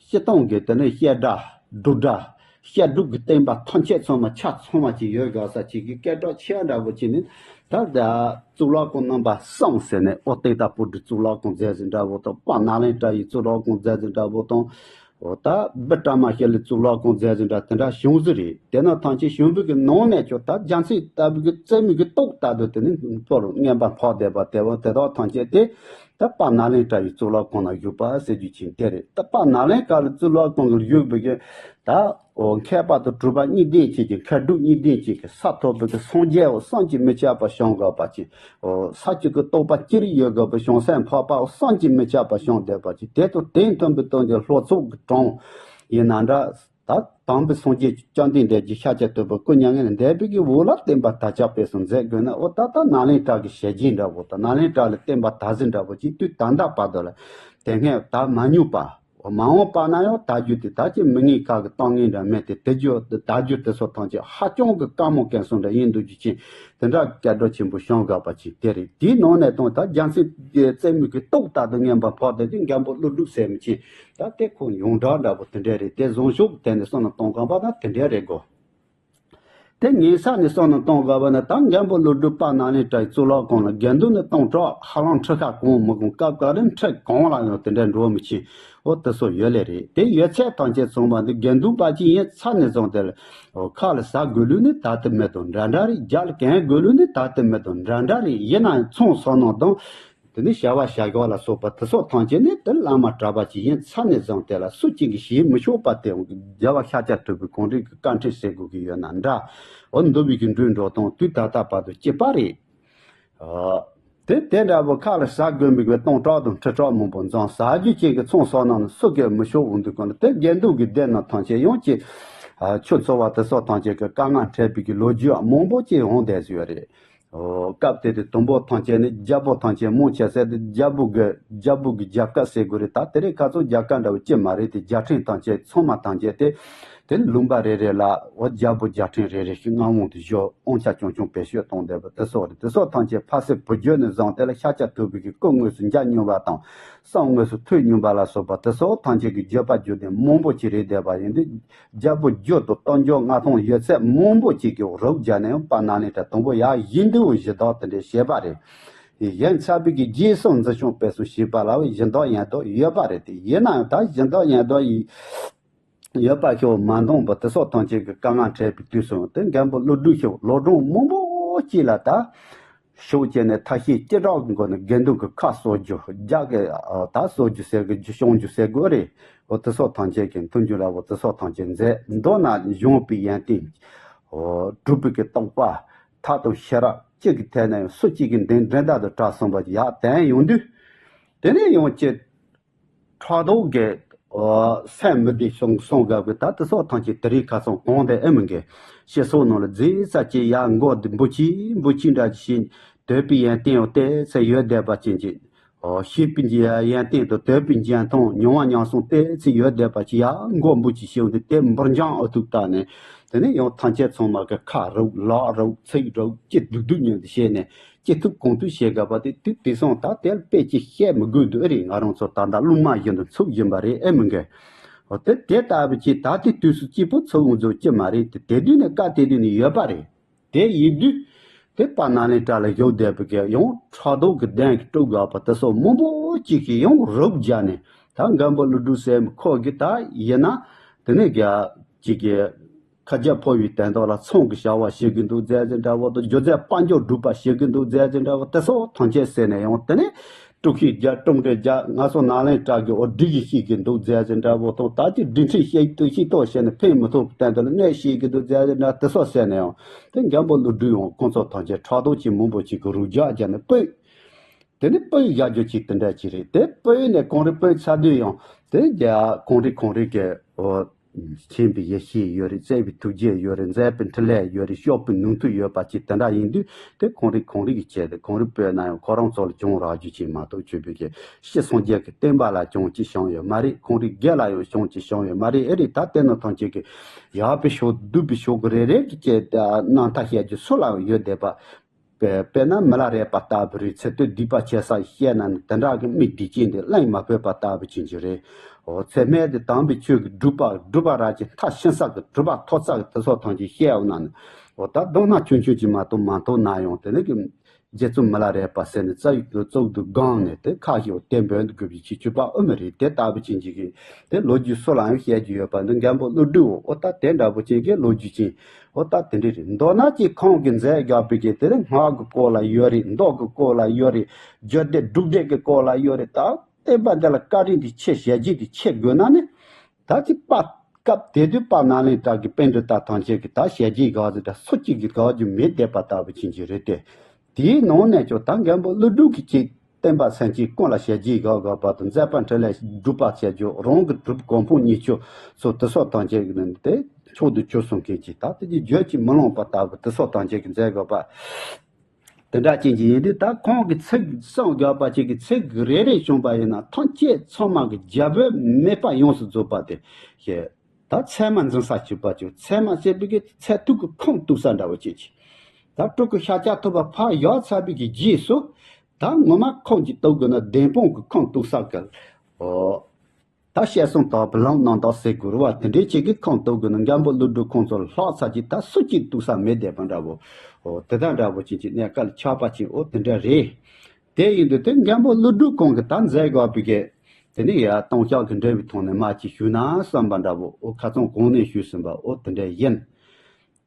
སྤྱིར་བཏང་གི་དེ་ནས་བཤད་སྒྲ་སྒྲུབ་སྒྲ་བཤད་སྒྲུབ་ཀྱི་བསྟན་པ་ཐམས་ཅད་ཚང་མ་ཆ་ཚང་བ་ཅིག་ཡོད་དགོས་ས་ཅིག་གི་སྐད་གྲགས་ཆེ་བ་འདྲ་པོ་ཅིག་ནི་ད་ད་གཙུག་ལག་ཁང་རྣམ་པ་གསུམ་ཟེར་ནས་ཨོ་ཏེ་ད་པུ་ཏི་གཙུག་ལག་ཁང་མཛད་ཟིན་འདྲ་པོ་དང་དཔལ་ནཱ་ལེནྡྲ་ཡི་གཙུག་ལག་ཁང་མཛད་ཟིན་འདྲ་པོ་དང་། འོ་ད་བི་ཀྲ་མ་ཤཱི་ལའི་གཙུག་ལག་ཁང་མཛད་ཟིན་འདྲ་དེ་འདྲ་བྱུང་ཟིན་རེད། དེ་ནང་ཐམས་ཅད་བྱུང་བའི་གི་ནང་ནས་ཀྱང་ད་རྒྱལ་སྲས་ལྟ་བུའི་གི་རྩེ་མོའི་གི་ཏོག་ལྟ་དུ་དེ་ནི་མཐོ་རུ་མངོན་པར་འཕགས་བསྡད་པ་དེ་བ་དེ་དག་ཐམས་ཅད་དེ་ད་དཔལ་ནཱ་ལེནྡྲ་ཡི་གཙུག་ལག་ཁང་ན་བཞུགས་པ་ཟེར་རྒྱུ་ཅིག་དེ་རེད། ད་དཔལ་ནཱ་ལེནྡྲ་ལ་གཙུག་ལག་ཁང་གི་བཞུགས་པའི་གི་ད་འོ་མཁས་པ་དང་གྲུབ་པ་གཉིས་ལྡན་ཅིག་གི་མཁས་གྲུབ་གཉིས་ལྡན་ཅིག་གི་ས་ཐོབ་པའི་གི་སངས་རྒྱས་འོ་བསམ་གྱིས་མི་ཁྱབ་པ་བྱུང་དགོས་པ་ཅིག་ས་བཅུ་གི་རྟོགས་པ་ཅི་རིགས་ཡོད་དགོས་པའི་བྱང་སེམས་འཕགས་པ་བསམ་གྱིས་མི་ཁྱབ་པ་བྱུང་བསྡད་པ་ཅིག་དེ་དང་དེ་མཐུན་པའི་སྟོན་གྱི་ལྷོ་ཚོགས་ཀྱི་གྲོང་ཡིན་ན་འདྲ། ད་དམ་པའི་སངས་རྒྱས་བཅོམ་ལྡན་འདས་ཀྱི་ཤཱཀྱ་ཐུབ་པ་སྐུ་མྱ་ངན་ལས་འདས་པའི་གི་འོག་ལ་བསྟན་པ་དར་ཁྱབ་སྤེལ་གསུམ་མཛད་དགོས་ན་འོ་ད་ལྟ་ནཱ་ལེནྡྲ་གི་ཞལ་རྒྱས་འདྲ་བོ་དང་ནཱ་ལེནྡྲ་ལ་བསྟན་པ་དར་ཟིན་འདྲ་བོ་ཅིག་དུས་ད་ལྟ་བར་དུ་ལ་དེ་སྔ་དར་མ་མྱོང་པ། མ་འོངས་པ་ན་ཡང་དར་རྒྱུ་དེ་ད་ཅི་མི་ངན་ཁག་གི་གཏོང་ངན་འདྲ་མེད་དེ་དེ་རྒྱུ་དར་རྒྱུ་དེ་ཚོ་ཐམས་ཅད་ཧ་ཅང་གི་དཀའ་མོ་སྐལ་སོང་འདྲ་ཡིན་འདུག་རྒྱུ་ཅན་དེ་འདྲ་སྐད་གྲགས་ཆེན་པོ་བྱུང་དགོས་པ་ཅིག་དེ་རེད། དེའི་ནང་ནས་དང་ད་རྒྱལ་སྲས་རྩེ་མོའི་གི་ཏོག་ལྟ་དུ་མངོན་པར་འཕགས་དེ་ཅི་མགོན་པོ་ཀླུ་སྒྲུབ་ཟེར་མི་ཅན་ད་དེ་ཁོ་ཡོངས་གྲགས་འདྲ་པོ་དེ་འདྲ་རེད། དེ་བཟང་ཕྱོགས་དེ་ནས་བསམ་བློ་གཏོང་དགོས་པ་ན་དེ་འདྲ་རེད་གོ། དེ་ངན་ས་ནས་བསམ་བློ་གཏོང་དགོས་པ་ན་ད་མགོན་པོ་ཀླུ་སྒྲུབ་དཔལ་ནཱ་ལེནྡྲའི་གཙུག་ལག་ཁང་ལ་དགེ་འདུན་ནི་སྟོང་ཕྲག་ཧ་ལམ་ཁྲི་ཁ་གང་མི་གང་སྐབས་ག་རེ་ཁྲི་གང་ལ་ཡང་དེ་འདྲ་འགྲོ་མི་ཆེ། འོ་དེ་ཚོ་ཡོད་ལེ་རེད། དེ་ཡོད་ཚད་ཐམས་ཅད་ཚང་མ་འདི་དགེ་འདུན་པ་ཅིག་ཡིན་ཚར་ནས་བཟུང་དེ་ལ་འོ་ཁ་ལ་ཟ་དགོས་ལུགས་ནི་ད་དེ་མེད་དང་འདྲ་འདྲ་རེད། རྒྱ་ལ་གན་དགོས་ལུགས་ནི་ད་དེ་མེད་དང་འདྲ་འདྲ་རེད། ཡིན་ན་ཡང་ཚོང་སོགས་ནང་དང་། དེ་ནས་བྱ་བ་བྱ་དགོས་ལ་སོགས་པ་དེ་སོགས་ཐམས་ཅད་ནི་དེ་བླ་མ་གྲྭ་པ་ཅིག་ཡིན་ཚར་ནས་བཟུང་དེ་ལ་སུ་གཅིག་གིས་བྱེད་མི་ཆོག་པ་དེ་རྒྱལ་བ་ཤཱཀྱ་ཐུབ་པའི་གོང་རིམ་གྱི་བཀའ་ཁྲིད་ཟེར་དགོས་ཀྱི་ཡོད་ན་འདྲ། འོ་འདུལ་བའི་གི་འགྲོས་འགྲོ་སྟངས་དུས་ད་ལྟ་བར་དུ་སྐྱིད་པ་རེད། དེ་དེ་འདྲ་བོ་ཁ་ལ་ཟ་དགོས་མི་དགོས་སྟོང་ཕྲག་དང་ཁྲི་ཕྲག་མང་པོ་འཛོམས་ཟ་རྒྱུ་ཅན་གྱི་ཚོང་སོགས་ནང་ནས་སུ་གིས་མི་ཆོག་འོང་དུས་གོང་ལ་དེ་དགེ་འདུན་གྱི་སྡེ་ནང་ཐམས་ཅད་ཡོང་ཅིག་ཆོས་འཚོ་བ་དེ་སོགས་ཐམས་ཅད་ཀྱི་དཀའ་ངལ་འཕྲད་པའི་གི་ལོ་རྒྱུས་མང་པོ་ཅིག་འོང་བསྡད་ཡོད་རེད། ཨོ། སྐབས་དེ་དུས་དུམ་བུ་ཐམས་ཅད་ནི་རྒྱལ་པོ་ཐམས་ཅད་རྨོངས་ཆེ་ཟེར་ཏེ་རྒྱལ་པོ་གི་རྒྱལ་པོ་གི་རྒྱལ་ཁབ་ཟེར་དགོས་རེད། ད་དེ་རིང་ཁ་སང་རྒྱལ་ཁབ་འདྲ་བོ་ཅི་མ་རེད་དེ་རྒྱལ་ཕྲན་ཐམས་ཅད་ཚང་མ་ཐམས་ཅད་དེ་དེ་ལུང་པ་རེ་རེ་ལ་འོ་རྒྱལ་པོ་རྒྱལ་ཕྲན་རེ་རེ་ཞིག་མངའ་དབང་དུ་བཞག་དབང་ཆ་ཆུང་ཆུང་བེད་སྤྱོད་གཏོང་བསྡད་པ་དེ་སོགས་རེད། དེ་སོགས་ཐམས་ཅད་ཕ་སི་བུ་རྒྱུད་ནས་བཟུང་དེ་ལ་ཤཱཀྱ་ཐུབ་པའི་གི་སྐུ་དངོས་སུ་མཇལ་མྱོང་བ་དང་གསུང་དངོས་སུ་ཐོས་མྱོང་བ་ལ་སོགས་པ་དེ་སོགས་ཐམས་ཅད་ཀྱི་བརྗོད་པ་བརྗོད་དེ་མང་པོ་ཅིག་རེད་བསྡད་པ་ཡིན་དུས། རྒྱལ་པོ་རྒྱུད་དུ་སྟོབས་འབྱོར་མངའ་ཐང་ཡོད་ཚད་མང་པོ་ཅིག་གི་རོགས་བརྒྱབ་ནས་ཡང་དཔལ་ནཱ་ལེནྡྲ་དང་པོ་ཡར་བཞེངས་འདུལ་བའི་གཞི་བདག་དེ་འདྲའི་བྱས་པ་རེད། ཡིན་ཚར་བའི་གི་རྗེས་སུ་འཛིན་སྐྱོང་སྤེལ་གསུམ་བྱས་པ་ལ་གཞི་བདག་ཡིན་མདོག་ཡོད་པ་རེད་དེ། ཡིན་ནའང་ད་གཞི་བདག་ཡིན་མདོག་ཡིན་ཡོད་པ་ཞིག་མ་འདང་བ་དེ་སོགས་ཐམས་ཅད་ཀྱི་དཀའ་ངལ་འཕྲད་པའི་དུས་སུ་དེ་མགོན་པོ་ཀླུ་སྒྲུབ་ཞིག་ལོ་གྲངས་མང་པོ་ཅིག་ལ་ད། ཤུགས་བསྐྱེད་ནས་ཐབས་ཤེས་ལྕི་དྲག་གི་སྒོ་ནས་དགེ་འདུན་གྱི་ཁ་གསོ་རྒྱུ་རྒྱ་གི་ད་གསོ་རྒྱུ་ཟེར་གི་རྒྱུ་སྐྱོང་རྒྱུ་ཟེར་དགོས་རེད། འོ་དེ་སོགས་ཐམས་ཅད་ཀྱི་མཐུན་འགྱུར་ལ་འོ་དེ་སོགས་ཐམས་ཅད་མཛད་མདོར་ན་གཞུང་པའི་ཡོན་ཏན་འོ་གྲུབ་པའི་གི་རྟོགས་པ་ཐབས་དང་ཤེས་རབ་གཅིག་གི་ཐད་ནས་ཡང་སུ་གཅིག་གིས་འདི་འགྲན་ཟླ་དང་བྲལ་སོང་བ་ཡག་དན་ཡོང་དུས། དེ་ནས་ཡང་ཅི། ཕྲག་དོག་གི་སེམས་མི་བདེ་སོང་སོང་དགའ་གི་ད་དེ་སོགས་ཐམས་ཅད་དེ་རིང་ཁ་སང་གང་དེ་ཨེ་མི་འགལ་ཤེས་སོགས་ནང་ལ་རྫས་ས་ཅི་ཡ་མགོ་འདི་འབུ་ཆི་འབུ་ཆི་འདྲ་ཅི་ཞིག་དོད་པའི་ཡོན་ཏན་ཡང་ཏེ་ཚེ་ཡོད་བསྡད་པ་ཅན་གྱི་ཤེས་པའི་ཡོན་ཏན་དང་དོད་པའི་འཇོན་ཐང་མྱོང་བ་མྱོང་སོང་ཏེ་ཚེ་ཡོད་བསྡད་པ་ཅི་ཡ་མགོ་འབུ་ཆི་ཤེས་འདི་དེ་འབུར་འཇང་ཨ་ཐུག་ལྟ་ནས་ དེ་ནས་ཡང་ཐམས་ཅད་ཚང་མ་གི་ཁ་རུབ་ལག་རུབ་ཚིག་རུབ་ཅི་སྡུག་སྡུག་མཉམ་དུ་བྱས་ནས་ཅི་ཐུབ་གང་ཐུབ་བྱེད་དགོས་པ་དེ་དུས་དེང་སང་ད་དེར་དཔེ་ཅིག་བཤད་མི་དགོས་འདུག་ཨེ་རེད། ང་རང་ཚོ་ད་ལྟ་སློབ་མ་བཞིན་དུ་འཚུབ་བཞིན་པ་རེད་ཨེ་མི་འགལ། འོ་དེ་དེ་ལྟ་བུ་ཅིག་ད་ལྟའི་དུས་སུ་སྐྱིད་པོ་འཚུབ་འོང་ཚོད་ཅི་མ་རེད། དེ་དེ་དུས་ནས་བཀའ་དེ་དུས་ནས་ཡོད་པ་རེད། དེ་ཡིན་དུས། དེ་པ་ན་ལེན་གྲྭ་ལ་བཞུགས་བསྡད་པའི་གི་ཡང་ཕྲག་དོག་གི་གདན་གྱི་དཀྲུག་དགོས་པ་དེ་སོགས་མང་པོ་ཅིག་གིས་ཡང་རུབ་བརྒྱབ་ནས་ད་མགོན་པོ་ཀླུ་སྒྲུབ་ཟེར་མི་ཁོ་གི་ད་ཡིན་ན་དེ་ནས་ག་ཅིག་གི་ཁ་རྒྱ་ཕོ་བའི་དོན་དག་ལ་ཚོང་གི་བྱ་བ་བྱེད་ཀྱི་འདུག་མཛད་ཟེར་འདྲ་བོ་དང་སྒྱུ་རྩལ་དཔལ་འབྱོར་སྒྲུབ་པ་བྱེད་ཀྱི་འདུག་མཛད་ཟེར་འདྲ་བོ་དེ་སོགས་ཐམས་ཅད་ཟེར་ནས་ཡང་དེ་ནས་དཀྲུག་ཤིང་རྒྱག་དཀྲུག་འདྲེ་རྒྱག་ང་ཚོ་ན་ལེན་གྲྭ་གི་འོ་སྒྲིག་གཞི་བྱེད་ཀྱི་འདུག་མཛད་ཟེར་འདྲ་བོ་དང་ད་ཅི་སྒྲིག་ཁྲིམས་བཤད་དུ་ཤིག་ཏོག་བྱས་ནས་ཕན་མི་ཐོགས་པའི་སྟེང་དུ་ལ་གནས་བཤད་ཀྱི་འདུག་མཛད་ཟེར་འདྲ་དེ་སོགས་ཟེར་ནས་ཡང་དེ་མགོན་པོ་ཀླུ་སྒྲུབ་ཡང་ཁོང་ཚོ་ཐམས་ཅད་ཕྲག་དོག་ཅིག་མང་པོ་ཅིག་གི་རུབ་རྒྱག་བརྒྱབ་ནས་སྤོས། དེ་ནི་སྤོས་བཞག་རྒྱུ་ཅིག་དེ་འདྲ་ཅིག་རེད། དེ་སྤོས་ནས་གང་རེ་སྤོས་ཚར་དུས་ཡང་དེ་རྒྱ་གང་རེ་གང་རེ་གི་འོ། མཁྱེན་པའི་ཡེ་ཤེས་ཡོད་རེད། བརྩེ་བའི་ཐུགས་རྗེ་ཡོད་རེད། མཛད་པའི་འཕྲིན་ལས་ཡོད་རེད། སྐྱོབ་པའི་ནུས་མཐུ་ཡོད་པ་ཅིག་དེ་འདྲ་ཡིན་དུས་དེ་གང་རེ་གང་རེ་གི་ཆེད་དུ་གང་རེ་སྤོས་ན་ཡང་ཁོ་རང་ཚོ་ལ་གྱོང་རག་རྒྱུ་ཅིག་མ་གཏོགས་ཆོས་པའི་གི་སྤྱི་སངས་རྒྱས་ཀྱི་བསྟན་པ་ལ་གྱོང་ཅིག་བྱུང་ཡོད་མ་རེད། གང་རེ་སྒེར་ལ་ཡང་གྱོང་ཅིག་བྱུང་ཡོད་མ་རེད། ཨེ་རེད། ད་དེ་ནང་ཐམས་ཅད་ཀྱི་ཡག་པའི་ཕྱོགས་སྡུག་པའི་ཕྱོགས་ཀྱི་རེ་རེ་གི་ཆེད་དུ་རྣམ་ཐར་བཤད་རྒྱུ་སུ་ལའང་ཡོད་བསྡད་པ། དཔེ་དཔེར་ན་མི་ལ་རས་པ་ལྟ་བུ་རེད། ཚེ་སྟོད་སྡིག་པ་ཆེ་ས་བཤད་ན་ནི་དེ་འདྲ་གི་མི་སྡིག་ཅན་དེ་གླེང་མ་ཕོད་པ་ལྟ་བུ་ཅན་ཅིག་རེད། འོ་ཚད་མེད་དེ་དམ་པའི་ཆོས་ཀྱི་སྒྲུབ་པ་སྒྲུབ་པ་ར་ཅིག་མཐའ་ཕྱིན་ས་གི་སྒྲུབ་པ་མཐོ་ས་གི་དེ་སོགས་ཐམས་ཅད་བཤད་འོ་ན་ནི་འོ་ད་མདོར་ན་ཆུང་ཆུང་ཅིག་མ་གཏོགས་མ་མཐོང་ན་ཡང་དེ་ནི་གི་རྗེ་བཙུན་མི་ལ་རས་པ་ཟེར་ནས་རྩ་བའི་གཙུག་ཏུ་དགོངས་ནས་དེ་ཁ་ཞིག་དེ་འབོད་དགོས་པའི་ཆེད་སྤྱོད་པ་ཨུ་མི་རེད། དེ་ལྟ་བུ་ཅན་ཅིག་གི་དེ་ལོ་རྒྱུས་སུ་ལའང་བཤད་རྒྱུ་ཡོད་པ་འདི་མགོན་པོ་ཀླུ་སྒྲུབ་འོ་ད་དེ་འདྲ་བོ་ཅན་གྱི་ལོ་རྒྱུས་ཅན། འོ་ད་དེ་འདྲ་རེད། མདོར་ན་ཅིག་ཁོང་གིས་མཛད་དགོས་པའི་གི་དེ་ནི་སྔགས་ཀྱི་སྐོར་ལ་ཡོད་རེད། མདོ་གི་སྐོར་ལ་ཡོད་རེད། རྒྱུད་སྡེ་སྒྲུབ་སྡེ་གི་སྐོར་ལ་ཡོད་རེད། ད་བསྟན་པ་འདི་ལ་བཀའ་དྲིན་དེ་ཆེ་ཞལ་རྒྱས་དེ་ཆེ་དགོས་ན་ནི་ད་ཅིག་པ་སྐབས་དེ་དུས་པ་ན་ལེན་གྲྭ་གི་པཎ་གྲུབ་དང་ཐམས་ཅད་ཀྱི་ད་ཞལ་རྒྱས་དགའ་ཟེར་ད་སུ་གཅིག་གིས་དགའ་རྒྱུ་མེད་བསྡད་པ་ལྟ་བུ་ཅན་ཅིག་རེད་དེ། དེའི་ནང་ནས་ཀྱང་ད་མགོན་པོ་ཀླུ་སྒྲུབ་ཀྱི་ཅིག་བསྟན་པ་སེམས་ཅན་ཀུན་ལ་ཞལ་རྒྱས་དགའ་དགའ་བ་དང་མཛད་པ་འཕྲིན་ལས་སྒྲུབ་པ་བྱ་རྒྱུ་རང་གི་གྲུབ་གོ་འཕང་རྙེད་རྒྱུ་སོགས་དེ་སོགས་ཐམས་ཅད་ཀྱི་ནང་དེ་མཆོག་ཏུ་གྱུར་སོང་མཁན་ཅིག་ད་དེ་ཀྱི་བརྗོད་ཀྱིས་མི་ལང་པ་ལྟ་བུ་དེ་སོགས་ཐམས་ཅད་ཀྱི་མཛད་དགོས་པ། དེ་འདྲ་ཅན་གྱི་ཡིན་དུས་ད་ཁོང་གི་ཚིག་གསུང་དགོས་པ་ཅིག་གི་ཚིག་རེ་རེ་བྱུང་པ་ཡིན་ན་ཐམས་ཅད་ཚང་མ་གི་རྒྱ་བོད་མེད་པ་ཡོངས་སུ་རྫོགས་པ་དེ་ཞེས། ད་ཚད་མ་འཛིན་ས་གཅིག་པ་ཅིག་ཚད་མ་ཟེར་བའི་གི་ཚད་ཐུག་གི་ཁུངས་གཏུགས་ས་འདྲ་བོ་ཅིག་ཅིག་ད་སྤྲུལ་སྐུ་ཤཱཀྱ་ཐུབ་པ་ཕར་བཞག་ཚར་བའི་གི་རྗེས་སུ་ད་ངོ་མ་ཁུངས་ཅིག་གཏུགས་དགོས་ན་བདེན་དཔང་གི་ཁུངས་གཏུགས་ས་གི་འོ། ད་བཤད་སྲོལ་དང་བུ་ལོན་གནང་དག་ཟེར་དགོས་རེད་བ། དེ་འདྲའི་ཅིག་གི་ཁུངས་གཏུགས་དགོས་ན་མགོན་པོ་ཀླུ་སྒྲུབ་ཁོང་ཚོ་ལྷག་ཚར་གྱི་ད་སུ་གཅིག་གཏུགས་ས་མེད་བསྡད་པ་འདྲ་བོ། འོ་དེ་དག་འདྲ་བོ་ཅིག་ཅིག་གནས་སྐབས་ཆགས་པ་ཅིག་འོ་དེ་འདྲ་རེད། དེ་ཡིན་དུས་དེ་མགོན་པོ་ཀླུ་སྒྲུབ་ཁོང་གིས་ད་མཛད་དགོས་པའི་གི་དེ་ནི་ཡ་ལྟུང་བཤགས་ཀྱི་འབྲས་བུའི་ཐོག་ནས་མ་ཅིག་ཞུས་ན་བསམ་པ་འདྲ་བོ་འོ་ཁ་ཚང་གོང་ནས་ཞུས་ཟིན་པ་འོ་དེ་འདྲ་ཡིན།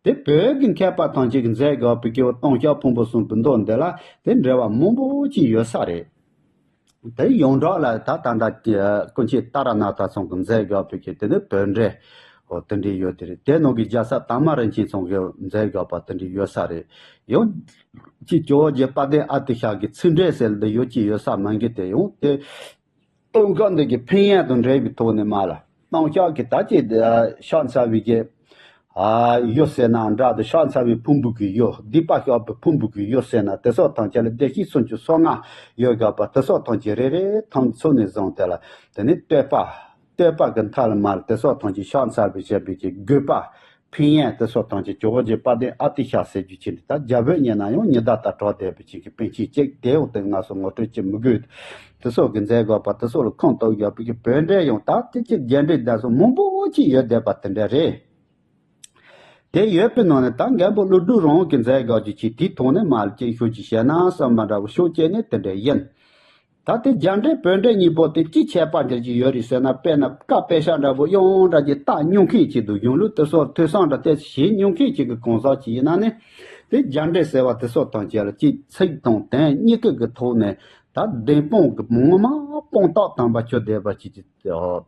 དེ་བོད་ཀྱི་མཁས་པ་ཐམས་ཅད་ཀྱིས་མཛད་དགོས་པའི་གི་ལྟུང་བཤགས་ཕུང་པོ་གསུམ་གྱི་མདོ་འདི་ལ་དེ་འབྲེལ་བ་མང་པོ་ཅིག་ཡོད་ས་རེད། དེ་ཡོངས་གྲགས་ལ་ད་ད་ལྟ་སྐུ་མཆེད་ཏཱ་ར་ནཱ་ཐ་ཚང་གིས་མཛད་དགོས་པའི་གི་དེ་ནི་བོད་འགྲེལ་འོ་དེ་འདྲ་ཡོད་དེ་རེད། དེ་ནང་གི་རྒྱལ་ས་དར་མ་རིན་ཆེན་ཚང་གིས་མཛད་དགོས་པ་དེ་འདྲ་ཡོད་ས་རེད། ཡང་ཅིག་ཇོ་བོ་རྗེ་དཔལ་ལྡན་ཨ་ཏི་ཤ་གི་ཚིག་འགྲེལ་ཟེར་འདི་ཡོད་ཀྱི་ཡོད་ས་མ་གི་དེ་ཡང་དེ། ལྟུང་བཤགས་འདི་གི་ཕན་ཡོན་དང་འབྲེལ་བའི་ཐོག་ནས་མ་ལ་ལྟུང་བཤགས་ཀྱི་ད་ཅི་བཤགས་ཚར་བའི་གི་ཨ་གཡུལ་ཟེར་ན་འདྲ་དང་བཤགས་ཚར་བའི་ཕུང་པོ་གི་གཡུལ་སྡིག་པ་བཤགས་པའི་ཕུང་པོ་གི་གཡུལ་ཟེར་ན་དེ་སོགས་ཐམས་ཅད་ལ་བདེ་གཤེགས་སུམ་ཅུ་སོ་ལྔ་ཡོད་དགོས་པ་དེ་སོགས་ཐམས་ཅད་རེ་རེ་ཐམས་ཚུགས་ནས་བཟུང་དེ་ལ་དེ་ནས་བསྟོད་པ་བསྟོད་པ་གི་མཐའ་ལ་མ་ལ་དེ་སོགས་ཐམས་ཅད་བཤགས་ཚར་བའི་བཤད་པའི་གི་དགོས་པ། ཕན་ཡོན་དེ་སོགས་ཐམས་ཅད་ཇོ་བོ་རྗེ་དཔལ་ལྡན་ཨ་ཏི་ཤ་ཟེར་རྒྱུ་ཅན་དེ་ད་རྒྱ་བོད་གཉིས་ན་ཡང་ཉི་ཟླ་ལྟར་གྲགས་བསྡད་པའི་ཅིག་གི་པཎ་ཆེན་གཅིག་དེ་འོག་ཏུ་ང་ཚོ་ངོ་སྤྲོད་བྱེད་མི་དགོས། དེ་སོགས་ཀྱི་མཛད་དགོས་པ་དེ་སོགས་ལ་ཁུངས་གཏུགས་ཡོད་པའི་གི་བོད་འགྲེལ་ཡང་ད་དེ་ཅིག་རྒྱ་འགྲེལ་དེ་སོགས་མང་པོ་ཅིག་ཡོད་བསྡད་པ་དེ་འདྲ་རེད། དེ་ཡོད་པའི་ནང་ནས་ད་མགོན་པོ་ཀླུ་སྒྲུབ་རང་གི་མཛད་དགོས་རྒྱུ་ཅིག་དེའི་ཐོག་ནས་མར་ཅིག་ཤོད་ཅིག་བཤད་ན་བསམ་པ་འདྲ་བོ་ཤོད་བྱས་ནས་དེ་འདྲ་ཡིན། ད་དེ་རྒྱ་འགྲེལ་བོད་འགྲེལ་གཉིས་པོ་དེ་ཅི་ཁྱད་པར་འགྱུར་གྱི་ཡོད་རེད་ཟེར་ན། དཔེར་ན་བཀའ་དཔེ་ཆ་འདྲ་པོ་ཡང་འདྲ་ཅིག་བལྟ་མྱོང་མཁན་ཅིག་འདུག་གཞུང་ལུགས་དེ་སོགས་ཐོས་བསམ་འདྲ་ཏོག་ཙམ་བྱེད་མྱོང་མཁན་ཅིག་གི་གང་ཟག་ཅིག་ཡིན་ན་ནི། དེ་རྒྱ་འགྲེལ་ཟེར་བ་དེ་སོགས་ཐམས་ཅད་ལ་ཅིག་ཚིག་དང་དོན་གཉིས་ཀ་གི་ཐོག་ནས་ད་བདེན་དཔང་གི་ངོ་མ་དཔང་རྟགས་དམ་པ་ཆོས་བསྟན་པ་ཅིག་ཅིག་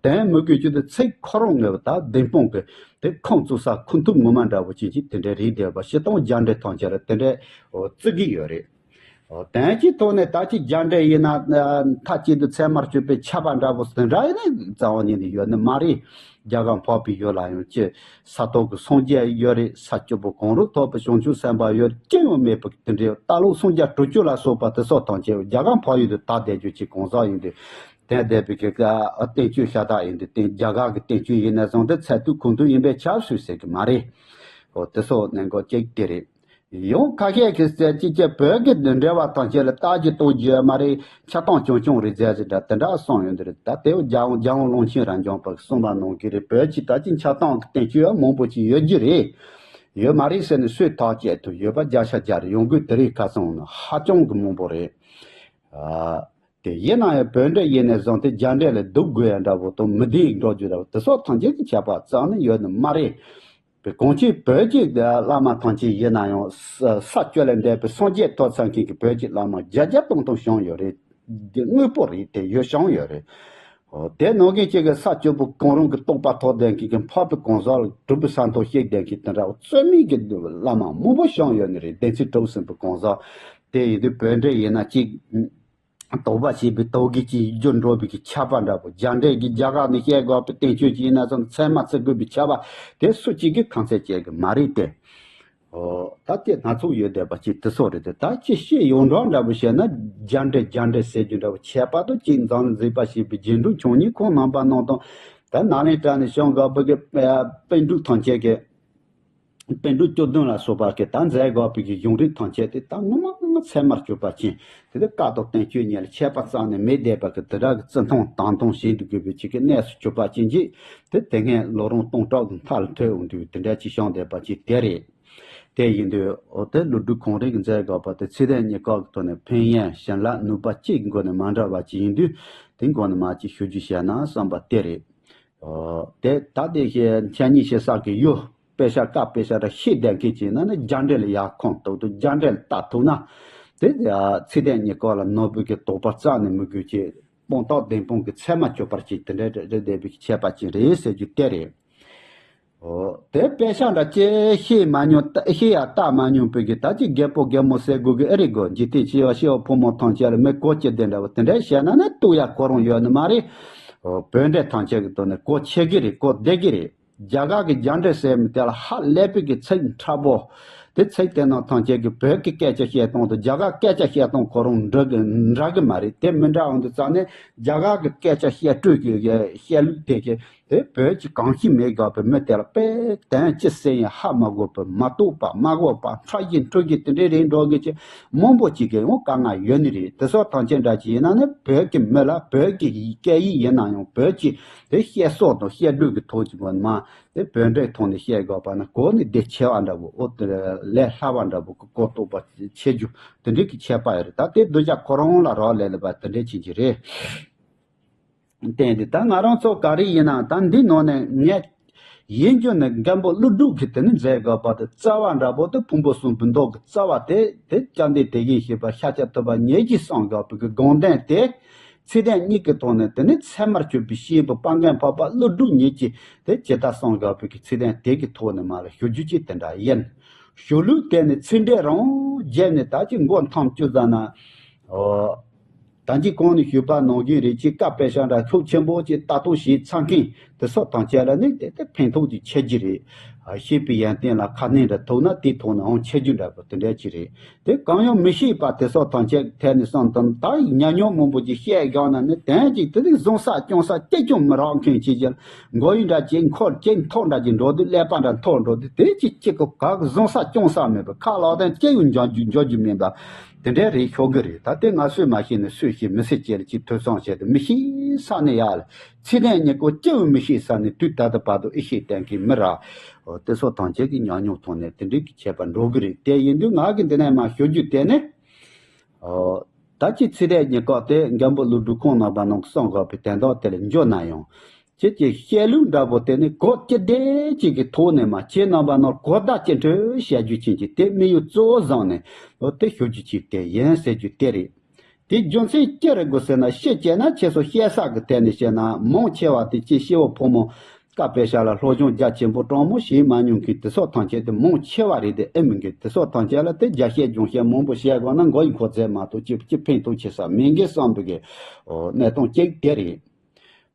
དོན་མི་དགོས་རྒྱུ་དེ་ཚིག་ཁོ་རང་ངོས་ད་བདེན་དཔང་གི་དེ་ཁུངས་བཙུགས་ས་ཁུངས་ཐུབ་ངོ་མ་འདྲ་པོ་ཅིག་ཅིག་དེ་འདྲའི་རིགས་བསྡད་པ་སྤྱིར་བཏང་རྒྱ་འགྲེལ་ཐམས་ཅད་ལ་དེ་འདྲའི་བརྩི་གི་ཡོད་རེད། དོན་གྱི་ཐོག་ནས་ད་ཅི་རྒྱ་འགྲེལ་ཡིན་ན་མཐའ་གཅིག་ཏུ་ཚད་མར་གྱུར་པའི་ཁྱབ་པ་འདྲ་པོ་དེ་འདྲ་ཡིན་ན་རྩ་བ་ཉིད་ནས་ཡོད་ནི་མ་རེད། རྒྱ་གར་འཕགས་པའི་ཡུལ་ལ་ཡང་ཅི་ས་ཐོབ་ཀྱི་སངས་རྒྱས་ཡོད་རེད། ས་བཅུ་པོ་གང་རུང་ཐོབ་པའི་བྱང་ཆུབ་སེམས་དཔའ་ཡོད་རེད། ཅི་ཡང་མེད་པའི་དེ་འདྲའི་ལྟ་ལོག་སངས་རྒྱས་དྲུག་ཅུ་ལ་སོགས་པ་དེ་སོགས་ཐམས་ཅད་རྒྱ་གར་འཕགས་ཡུལ་དུ་དར་བསྡད་རྒྱུ་ཅིག་གང་ཟག་ཡིན་དུས་དེ་བསྡད་པའི་གི་བསྟན་བཅོས་ཤ་སྟག་ཡིན་དུས་དེ་རྒྱ་གར་གྱི་བསྟན་བཅོས་ཡིན་ན་བཟང་སྟེ་ཚད་ཐུབ་ཁུངས་ཐུབ་ཡིན་པས་ཁྱབ་ཞུས་ཟེར་གི་མ་རེད། ཨོ་དེ་སོགས་གནད་འགག་ཅིག་དེ་རེད། ཡང་ཁ་ཤས་ཀྱིས་ཟེར་གཅིག་བྱས་བོད་ཀྱི་འབྲེལ་བ་དང་ཆེད་ལ་རྟགས་ཀྱི་རྟོགས་རྒྱུ་མ་རེད། ཆགས་སྡང་ཆུང་ཆུང་རེད་ཟེར་ཟེར་འདྲ་དེ་འདྲ་གསུངས་ཡོད་འདི་རེད། ད་དེ་རྒྱལ་དབང་རྒྱལ་དབང་ཀློང་ཆེན་རབ་འབྱམས་པ་གསུངས་པ་ནང་གི་རེད། བོད་ཀྱི་ད་ཅི་ཆགས་སྡང་གི་བསྟན་བཅོས་མང་པོ་ཅིག་ཡོད་རྒྱུ་རེད། ཡོད་མ་རེད་ཟེར་ནས་སུས་ཐག་བཅད་ཐུབ། ཡོད་པ་བརྒྱ་ཆ་བརྒྱ་རེད། ཡོང་དགོས་དེ་རེད། ཁ་སང་ནས་ཧ་ཅང་གི་མང་པོ་རེད། ཨ། དེ་ཡིན་ན་ཡང་བོད་འདྲ་ཡིན་ནས་བཟུང་སྟེ་རྒྱ་འདྲ་ལ་སྡུག་དགོས་ཡ་འདྲ་བོ་དང་མི་བདེ་འགྲོ་རྒྱུ་འདྲ་བོ་དེ་སོགས་ཐམས་ཅད་ཀྱི་ཁྱད་པར་རྩ་ནས་ཡོད་ནི་མ་རེད། པའི་གང་ཅི་བོད་ཀྱི་བླ་མ་ཐམས་ཅད་ཡིན་ན་ཡང་ས་ས་བཅུ་ལས་འདས་པའི་སངས་རྒྱས་ཐོབ་ཚར་མཁན་གྱི་བོད་ཀྱི་བླ་མ་བརྒྱ་བརྒྱ་སྟོང་སྟོང་བྱུང་ཡོད་རེད། འདི་དངོས་པོ་རེད། དེ་ཡོད་བྱུང་ཡོད་རེད། ཨོ་དེ་ནང་གི་གཅིག་གི་ས་བཅུ་པོ་གང་རུང་གི་རྟོགས་པ་ཐོབ་བསྡད་མཁན་གྱི་འཕགས་པའི་གང་ཟག་ལ་གྲུབ་པའི་ས་མཐོ་གཤེགས་བསྡད་མཁན་དེ་འདྲ་རྩོད་མེད་ཀྱི་བླ་མ་མང་པོ་བྱུང་ཡོད་ནི་རེད། བདེན་ཚིག་གྲུབ་ཟིན་པའི་གང་ཟག་དེ་ཡིན་དུས་བོད་འདྲ་ཡིན་ན་གཅིག་དོགས་པ་བྱས་པའི་དོགས་གི་ཅིག་རྒྱུ་འགྲོ་བའི་གི་ཆད་པ་འདྲ་པོ། རྒྱ་འདྲེ་གི་རྒྱ་གར་ནས་བཤད་དགོས་པའི་བསྟན་བཅོས་ཅིག་ཡིན་ན་ཙང་ཚད་མ་བརྩི་དགོས་པའི་ཆད་པ་དེ་སུ་གཅིག་གིས་ཁ་འཚལ་བྱེད་གི་མ་རེད་དེ། ཨོ་ད་དེ་སྣ་ཚོགས་ཡོད་བསྡད་པ་ཅིག་དེ་སོགས་རེད་དེ། ད་ཅི་བཤད་ཡོངས་གྲགས་འདྲ་པོ་བཤད་ན་རྒྱ་འདྲེ་རྒྱ་འདྲེ་ཟེར་རྒྱུ་འདྲ་པོ་ཆད་པ་དང་གཅིག་འཛམ་གླིང་མཛེས་པ་ཞེས་པའི་རྗེ་དྲུང་ཆོས་ཉིད་ཁོང་རྣམ་པ་རྣམས་དང་། ད་ནཱ་ལེནྡྲ་ནས་བྱུང་དགོས་པའི་གི་པཎ་གྲུབ་ཐམས་ཅད་ཀྱི། པཎ་གྲུབ་བཅུ་བདུན་ལ་སོགས་པ་གི་ད་མཛད་དགོས་པའི་གི་གཞུང་རིགས་ཐམས་ཅད་དེ་ད་ངོ་མ་ངོ་མ་ཚད་མར་གྱུར་པ་ཅན། དེ་ལྟར་བཀའ་དང་བསྟན་བཅོས་གཉིས་ལ་ཆད་པ་རྩ་ནས་མེད་བསྡད་པ་གི་དེ་འདྲ་གི་བརྩི་མཐོང་དང་མཐོང་བྱེད་འདུག་དགོས་པའི་ཅིག་གི་གནས་སུ་གྱུར་པ་ཅན་གྱིས་དེ་དེ་སྔའི་ལོ་རིམ་སྟོང་ཕྲག་གི་མཐའ་ལ་ཐོན་འོང་དུས་དེ་འདྲ་ཅིག་བྱུང་བསྡད་པ་ཅིག་དེ་རེད། དེ་ཡིན་དུས་འོ་དེ་ཀླུ་སྒྲུབ་ཁོང་རང་གི་མཛད་དགོས་པ་དེ་ཚིག་དོན་གཉིས་ཀ་གི་ཐོག་ནས་ཕན་ཡོན་བྱིན་རླབས་ནུས་པ་གཅིག་སྒོ་ནས་མ་འདྲ་བ་ཅིག་ཡིན་དུས་དེ་སྒོ་ནས་མ་ཅིག་ཞུ་རྒྱུ་བྱས་ན་བསམ་པ་དེ་རེད། ཨོ། དེ་ད་དེ་ཤེས་འཆད་ཉན་བྱེད་ས་གི་ཡོད། དཔེ་ཆ་བཀའ་དཔེ་ཆ་ར་ཤེས་བསྡད་མཁན་ཅིག་ན་ནི་རྒྱ་འགྲེལ་ལ་ཡར་ཁོང་གཏུག་ཏུ་རྒྱ་འགྲེལ་ལ་ལྟ་ཐུབ་ན། དེ་ཚིག་དོན་གཉིས་ཀ་ལ་ནོར་བུ་གི་དོགས་པ་རྩ་ནས་མི་དགོས་ཀྱི་དཔང་རྟགས་བདེན་དཔང་གི་ཚད་མ་གྱུར་པར་ཅིག་དེ་འདྲ་རེ་བསྡད་པའི་ཁྱད་པར་ཅིག་རེད་ཟེར་རྒྱུ་དེ་རེད། ཨོ། དེ་དཔེ་ཆ་འདྲ་ཅི་ཤེས་མ་མྱོང་ལྟ་ཤེས་ཡ་ལྟ་མ་མྱོང་པའི་གི་ད་ཅི་རྒད་པོ་རྒད་མོ་ཟེར་དགོས་གི་ཨེ་རེད་གོ་འཇིག་རྟེན་སྐྱེ་བ་སྐྱེ་བ་ཕོ་མོ་ཐམས་ཅད་ལ་མི་གོ་ཅི་དེ་འདྲ་བ་དེ་འདྲ་བཤད་ན་ནི་གཏུག་ཡ་ཁོ་རང་ཡོད་ནི་མ་རེད། ཨོ། བོད་འདྲ་ཐམས་ཅད་གི་ཐོག་ནས་གོ་ཆེ་གི་རེད། གོ་བདེ་གི་རེད། རྒྱ་གར་གི་རྒྱ་འདྲ་ཟེར་མི་དེ་ལ་ཧ་ལས་པའི་གི་ཚིག་ཕྲ་པོ། དེ་ཚིག་དེ་ནང་ཐམས་ཅད་ཀྱི་བོད་ཀྱི་སྐད་ཆ་བཤད་སྟངས་དང་རྒྱ་གར་སྐད་ཆ་བཤད་སྟངས་ཁོ་རང་འདྲ་གི་འདྲ་གི་མ་རེད། དེ་མི་འདྲ་འོང་དུས་ཙང་ནས་རྒྱ་གར་གི་སྐད་ཆ་བཤད་སྤྲོས་ཀྱི་བཤད་ལུགས་དེ་གི་དེ་བོད་ཀྱི་གང་ཤེས་མེད་དགོས་པའི་མི་དེ་ལ་དཔེ་དོན་ཅི་ཟེར་ཡང་ཧ་མ་གོ་བའི་མ་རྟོགས་པ་མ་གོ་བ་ཕྲ་ཞིང་འཁྲུལ་གྱི་དེ་འདྲའི་རིགས་འགྲོ་གི་ཅི་མང་པོ་ཅིག་གི་ཡང་དཀའ་ངལ་ཡོད་ནི་རེད། དེ་སོགས་ཐམས་ཅད་འདྲ་ཅིག་ཡིན་ན་ནི་བོད་ཀྱི་མི་ལ་བོད་ཀྱི་སྐད་ཡིག་ཡིན་ན་ཡང་བོད་ཀྱི་དེ་བཤད་སྲོལ་དང་བཤད་སྒྲོས་ཀྱི་ཐོག་ཅིག་གོ་ནི་མ། དེ་བོད་འགྲེལ་ཐོག་ནས་བཤད་དགོས་པ་ན་གོ་ནི་བདེ་ཆེ་བ་འདྲ་བོ་ཨོ་དེ་ལས་སླ་བ་འདྲ་བོ་གི་གོ་རྟོགས་པ་ཆེ་རྒྱུ་དེ་འདྲའི་གི་ཁྱད་པར་ཡོད་རེད། ད་དེ་གདུལ་བྱ་ཁོ་རང་ལ་རག་ལས་ལ་བ་དེ་འདྲའི་ཆེ་གི་རེད། བསྟན་ཏེ་ད་ང་རང་ཚོ་ག་རེ་ཡིན་ན་ད་འདི་ནང་ནས་ངས་ཡིན་རྒྱུ་ནི་མགོན་པོ་ཀླུ་སྒྲུབ་ཀྱི་དེ་ནི་མཛད་དགོས་པ་དེ་རྩ་བ་འདྲ་པོ་དེ་ཕུང་པོ་གསུམ་པོའི་མདོ་གི་རྩ་བ་དེ་དེ་བཅོམ་ལྡན་དེ་བཞིན་གཤེགས་པ་ཤཱཀྱ་ཐུབ་པ་ཉིད་ཀྱིས་གསུངས་དགོས་པའི་གི་དགོངས་དོན་དེ། ཚིག་དོན་གཉིས་ཀྱི་ཐོག་ནས་དེ་ནི་ཚད་མར་གྱུར་པའི་སྐྱེས་བུ་དཔལ་མགོན་འཕགས་པ་ཀླུ་སྒྲུབ་ཉིད་ཀྱིས་དེ་ཇི་ལྟར་གསུངས་དགོས་པའི་གི་ཚིག་དོན་དེ་གི་ཐོག་ནས་མ་ལ་ཞུ་རྒྱུ་ཅིག་དེ་འདྲ་ཡིན། ཞུ་ལུགས་དེ་ནི་ཚིག་འགྲེལ་རང་བརྒྱབ་ནས་ད་ཅི་མགོ་འཐོམ་བཅུག་ཙ་ན། ཨོ། ད་ཅི་གོང་ནས་ཞུས་པ་ནང་བཞིན་རེད། ཅིག་བཀའ་དཔེ་ཆ་འདྲ་ཤུགས་ཆེན་པོ་ཅིག་ལྟ་རྟོག་བྱས་ཚར་མཁན་དེ་སོགས་དང་བཅས་ལ་ནི་དེ་དེ་ཕན་ཐོགས་ཅིག་ཆེ་རྒྱུ་རེད། ཤེས་པའི་ཡོན་ཏན་ལ་ཁ་སྣོན་འདྲ་ཐུབ་ན་དེའི་ཐོག་ནས་འོང་ཆེ་རྒྱུ་འདྲ་པོ་དེ་འདྲ་ཅིག་རེད། དེ་གང་ཡང་མི་ཤེས་པ་དེ་སོགས་ཐམས་ཅད་ཐད་ནས་བསམ་དང་ད་ཉམས་མྱོང་མང་པོ་ཅིག་བཤད་བཞག་ན་ནི་དོན་གཅིག་དེ་ནི་བཟང་ས་སྐྱོང་ས་གཅིག་ཀྱང་མི་རག་མཁན་ཅིག་ཀྱང་མགོ་ཡུ་འདྲ་ཅིག་འཁོར་ཅིག་མཐོ་འདྲ་ཅིག་འགྲོ་དུས་ཀླད་པ་འདྲ་མཐོ་འགྲོ་དུས་དེ་ཅིག་གཅིག་གི་ག་གི་བཟང་ས་སྐྱོང་ས་མེད་པ་ཁ་ལག་དང་གཅིག་ཡང་འཇོག་རྒྱུ་འཇོག་རྒྱུ་མེད་པ་དེ་འདྲའི་རིགས་ཤོར་གི་རེད། ད་དེ་ང་སུས་མ་ཤེས་ནས་སུས་ཤེས་མི་སྲིད་ཅེས་ལ་ཅིག་ཐོས་བསམ་བྱས་ཏེ་མི་ཤེས་ས་ནས་ཡ་ལ་ཚིག་དོན་གཉིས་ཀ་སྐྱེ་བོས་མི་ཤེས་ས་ནས་དུས་ད་ལྟ་བར་དུ་ཨེ་ཤེས་བསྟན་གི་མི་ར། དེ་སོགས་ཐམས་ཅད་ཀྱི་ཉམས་མྱོང་ཐོག་ནས་དེ་འདྲའི་གི་ཁྱད་པར་འགྲོ་གི་རེད། དེ་ཡིན་དུས་ང་གི་འདི་ནས་མ་ཞུ་རྒྱུ་དེ་ནི། ཨོ། ད་ཅི་ཚིག་དོན་གཉིས་ཀ་དེ་མགོན་པོ་ཀླུ་སྒྲུབ་ཁོང་རྣམ་པ་རྣམས་གསུང་དགོས་པའི་དོན་དག་དེ་ལ་འཇོག་ན་ཡང་། ཁྱེད་ཀྱི་བཤད་ལུགས་འདྲ་པོ་དེ་ནི་གོ་སྐྱི་ལྡེ་གཅིག་གི་ཐོག་ནས་མ་ཁྱེད་རྣམ་པ་རྣམས་གོ་བརྡ་ཅི་འཕྲོད་བཤད་རྒྱུ་ཅན་གྱི་དེ་དམིགས་ཡུལ་གཙོ་བོ་བཟུང་ནས་ལོ་དེ་ཞུ་རྒྱུ་ཅིག་དེ་ཡིན་ཟེར་རྒྱུ་དེ་རེད། དེ་རྒྱུ་མཚན་ཅི་རེད་དགོས་ཟེར་ན་ཕྱི་བྱས་ན་ཁྱེད་ཚོ་བཤད་ས་གི་ཐད་ནས་བཤད་ན་མང་ཆེ་བ་དེ་ཅི་སྐྱེ་བོ་ཕོ་མོ་བཀའ་དཔེ་ཆ་ལ་སློབ་སྦྱོང་རྒྱ་ཆེན་པོ་དྲང་མོ་བྱེད་མ་མྱོང་མཁན་དེ་སོགས་ཐམས་ཅད་དེ་མང་ཆེ་བ་རེད། དེ་ཨེ་མིན་གི་དེ་སོགས་ཐམས་ཅད་ལ་དེ་རྒྱ་བཤད་ལྗོངས་བཤད་མང་པོ་བཤད་དགོས་ན་མགོ་ཡི་འཁོར་ཚད་མ་གཏོགས་ཅི་ཅི་ཕན་ཐོགས་ཆེ་ས་མིན་གི་བསམ་པའི་གི་གནས་སྟངས་གཅིག་དེ་རེད།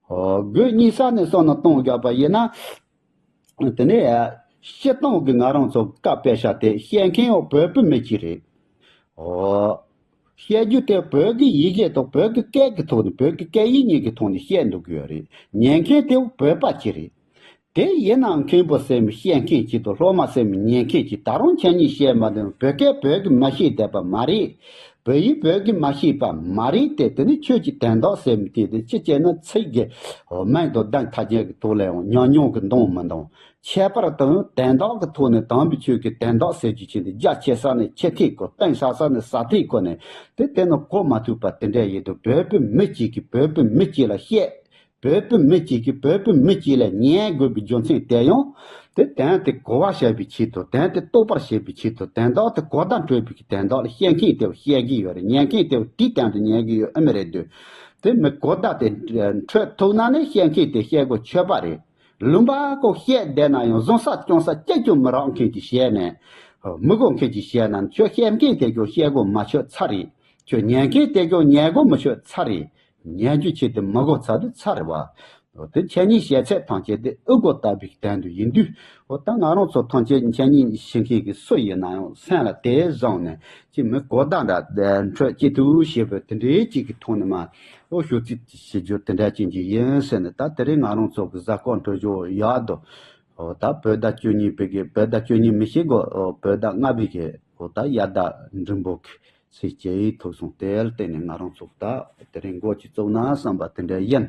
ཨོ། དགོས་གཉིས་ས་ནས་བསམ་ན་གཏོང་དགོས་པ་ཡིན་ན། དེ་ནས་སྤྱིར་བཏང་གི་ང་རང་ཚོ་བཀའ་དཔེ་ཆ་དེ་བཤད་མཁན་ཡང་བོད་པའི་མི་གཅིག་རེད། ཨོ། བཤད་རྒྱུ་དེ་བོད་ཀྱི་ཡི་གེ་དང་བོད་ཀྱི་སྐད་ཀྱི་ཐོག་ནས་བོད་ཀྱི་སྐད་ཡིག་གཉིས་ཀྱི་ཐོག་ནས་བཤད་འདུག་གི་ཡོད་རེད། ཉན་མཁན་དེ་བོད་པ་གཅིག་རེད། དེ་ཡིན་ནའང་མཁན་པོ་ཟེར་མི་བཤད་མཁན་ཅིག་དང་སློབ་མ་ཟེར་མི་ཉན་མཁན་ཅིག་ད་རུང་ཁྱེད་གཉིས་བཤད་མ་འདོད་བོད་སྐད་བོད་ཀྱི་མ་ཤེས་བསྡད་པ་མ་རེད། བོད་ཡིག་བོད་ཀྱི་མ་ཤེས་པ་མ་རེད་དེ། དེ་ནི་ཆོས་ཀྱི་དོན་དག་ཟེར་མི་དེ་དེ་ཅི་བྱས་ན་ཚིག་གི་མིང་དང་གདན་ཐ་སྙད་ཀྱི་ཐོག་ལ་ཡང་ཉམས་མྱོང་གི་འདང་མི་འདང་། ཁྱད་པར་དུ་དོན་དག་གི་ཐོག་ནས་དམ་པའི་ཆོས་ཀྱི་དོན་དག་ཟེར་རྒྱུ་ཅིག་འདི་རྒྱ་ཆེ་ས་ནས་ཆེ་ཐིག་གོ་གཏིང་ཟབ་ས་ནས་ཟབ་ཐིག་གོ་ནས་དེ་དེ་ནི་གོ་མ་ཐུབ་པ་དེ་འདྲ་ཡིན་དུས་བོད་པའི་མི་གཅིག་གིས་བོད་པའི་མི་གཅིག་ལ་བཤད། བོད་པའི་མི་གཅིག་གིས་བོད་པའི་མི་གཅིག་ལ་ཉན་དགོས་པའི་རྒྱུ་མཚན་དེ་ཡང་། དེ་དོན་དེ་གོ་བ་བྱེད་པའི་ཆེད་དུ་དོན་དེ་རྟོགས་པར་བྱེད་པའི་ཆེད་དུ་དོན་དག་དེ་གོ་བརྡ་འཕྲོད་པའི་དོན་དག་ལ་བཤད་མཁན་དེ་བཤད་ཀྱི་ཡོད་རེད། ཉན་མཁན་དེ་དེའི་སྟེང་དུ་ཉན་གྱི་ཡོད་ཨེ་མི་རེད་དུས། དེ་མི་གོ་བརྡ་དེ་འཕྲོད་ཐུབ་ན་ནི་བཤད་མཁན་དེ་བཤད་དགོས་ཆོད་པ་རེད། ལུང་པ་ཁོ་བཤད་བསྡད་ན་ཡང་བཟང་ས་སྐྱོང་ས་གཅིག་ཀྱང་མི་རག་མཁན་གྱི་བཤད་ནས། མི་གོ་མཁན་གྱི་བཤད་ན་ཁྱོད་བཤད་མཁན་དེ་ཀྱང་བཤད་དགོས་མ་ཆོད་ཚར་རེད། ཁྱོད་ཉན་མཁན་དེ་ཀྱང་ཉན་དགོས་མི་ཆོད་ཚར་རེད། ཉན་རྒྱུ་ཆེད་དུ་མི་གོ་ཚར་དུས་ཚར་རེད་བ། དེ་ཁྱེད་གཉིས་བཤད་ཚད་ཐམས་ཅད་དེ་ཨུ་གོ་ལྟ་བུའི་དོན་དུ་ཡིན་དུས། འོ་ད་ང་རང་ཚོ་ཐམས་ཅད་ཁྱེད་གཉིས་ཤེས་མཁན་གྱི་སུ་ཡིན་ན་ཡང་སེམས་ལ་དེ་བཟུང་ནས་ཅི་མི་གོ་བརྡ་འདྲ་འཕྲོད་ཅི་ཐུབ་ཞེས་པའི་དེ་འདྲའི་ཅིག་གི་ཐོག་ནས་མ། འོ་ཞུ་ཚིག་བྱེད་རྒྱུ་དེ་འདྲ་ཅན་གྱི་ཡིན་ཟེར་ནས། ད་དེ་རིང་ང་རང་ཚོ་གི་གཟའ་སྐར་འགྲོ་རྒྱུ་ཡག་འདུག་འོ་ད་བོད་ཟླ་བཅུ་གཉིས་པའི་གི་བོད་ཟླ་བཅུ་གཉིས་མི་ཤེས་གོ་འོ་བོད་ཟླ་ལྔ་པའི་གི་འོ་ད་དབྱར་ཟླ་འབྲིང་པོ་གི་ཚེས་བཅུ་ཡི་ཐོག་སོང་དེ་ལ་བརྟེན་ནས་ང་རང་ཚོ་ད་དེ་རིང་འགོ་ཅིག་བཙུགས་ན་བསམ་པ་དེ་འདྲ་ཡིན།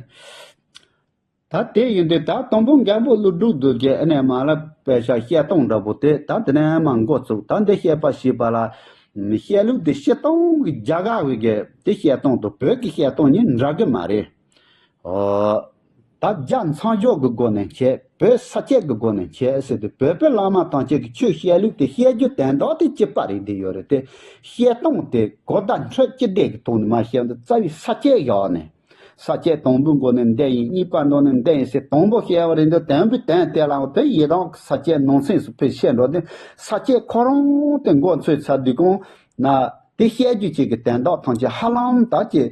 ད་དེ་ཡིན་དུས་ད་དང་པོ་མགོན་པོ་ཀླུ་སྒྲུབ་རྡོ་རྗེ་ཨ་ནེ་མ་ལ་དཔེ་ཆ་བཤད་སྟངས་འདྲ་པོ་དེ་ད་དེ་ནས་མ་འགོ་བཙུགས། ད་འདི་བཤད་པ་ཞེས་པ་ལ་བཤད་ལུགས་དེ་སྤྱིར་བཏང་གི་རྒྱ་གར་བའི་གི་དེ་བཤད་སྟངས་དང་བོད་ཀྱི་བཤད་སྟངས་གཉིས་འདྲ་གི་མ་རེད། ཨོ། ད་རྒྱ་མཚན་བརྗོད་ཀྱི་སྒོ་ནས་འཆད། བོད་ས་བཅད་ཀྱི་སྒོ་ནས་འཆད་ཟེར་དུས་བོད་པའི་བླ་མ་ཐམས་ཅད་ཀྱི་ཆོས་བཤད་ལུགས་དེ་བཤད་རྒྱུ་དོན་དག་དེ་གཅིག་པ་རེད་འདི་ཡོད་རེད་དེ། བཤད་སྟངས་དེ་གོ་བརྡ་འཕྲོད་ཅི་བདེ་གི་ཐོག་ནས་མ་བཤད་འདི་རྩ་བའི་ས་བཅད་བཞག་ནས། ས་བཅད་དང་པོའི་མགོ་ནས་འདི་ཡིན། གཉིས་པ་མདོ་ནས་འདི་ཡིན་ཟེར་དང་པོ་བཤད་པ་རེད་འདི་དོན་པའི་དོན་དེ་ལའང་དེ་ཡི་དྭགས་ཀྱི་ས་བཅད་ནང་ཚན་སུ་ཕེབས་བཤད་འགྲོ་དེ། ས་བཅད་ཁོ་རང་དེ་མགོ་ཚོས་ཚར་དུས་གོང་ན་དེ་བཤད་རྒྱུ་ཅིག་གི་དོན་དག་ཐམས་ཅད་ཧ་ལམ་ད་ཅི།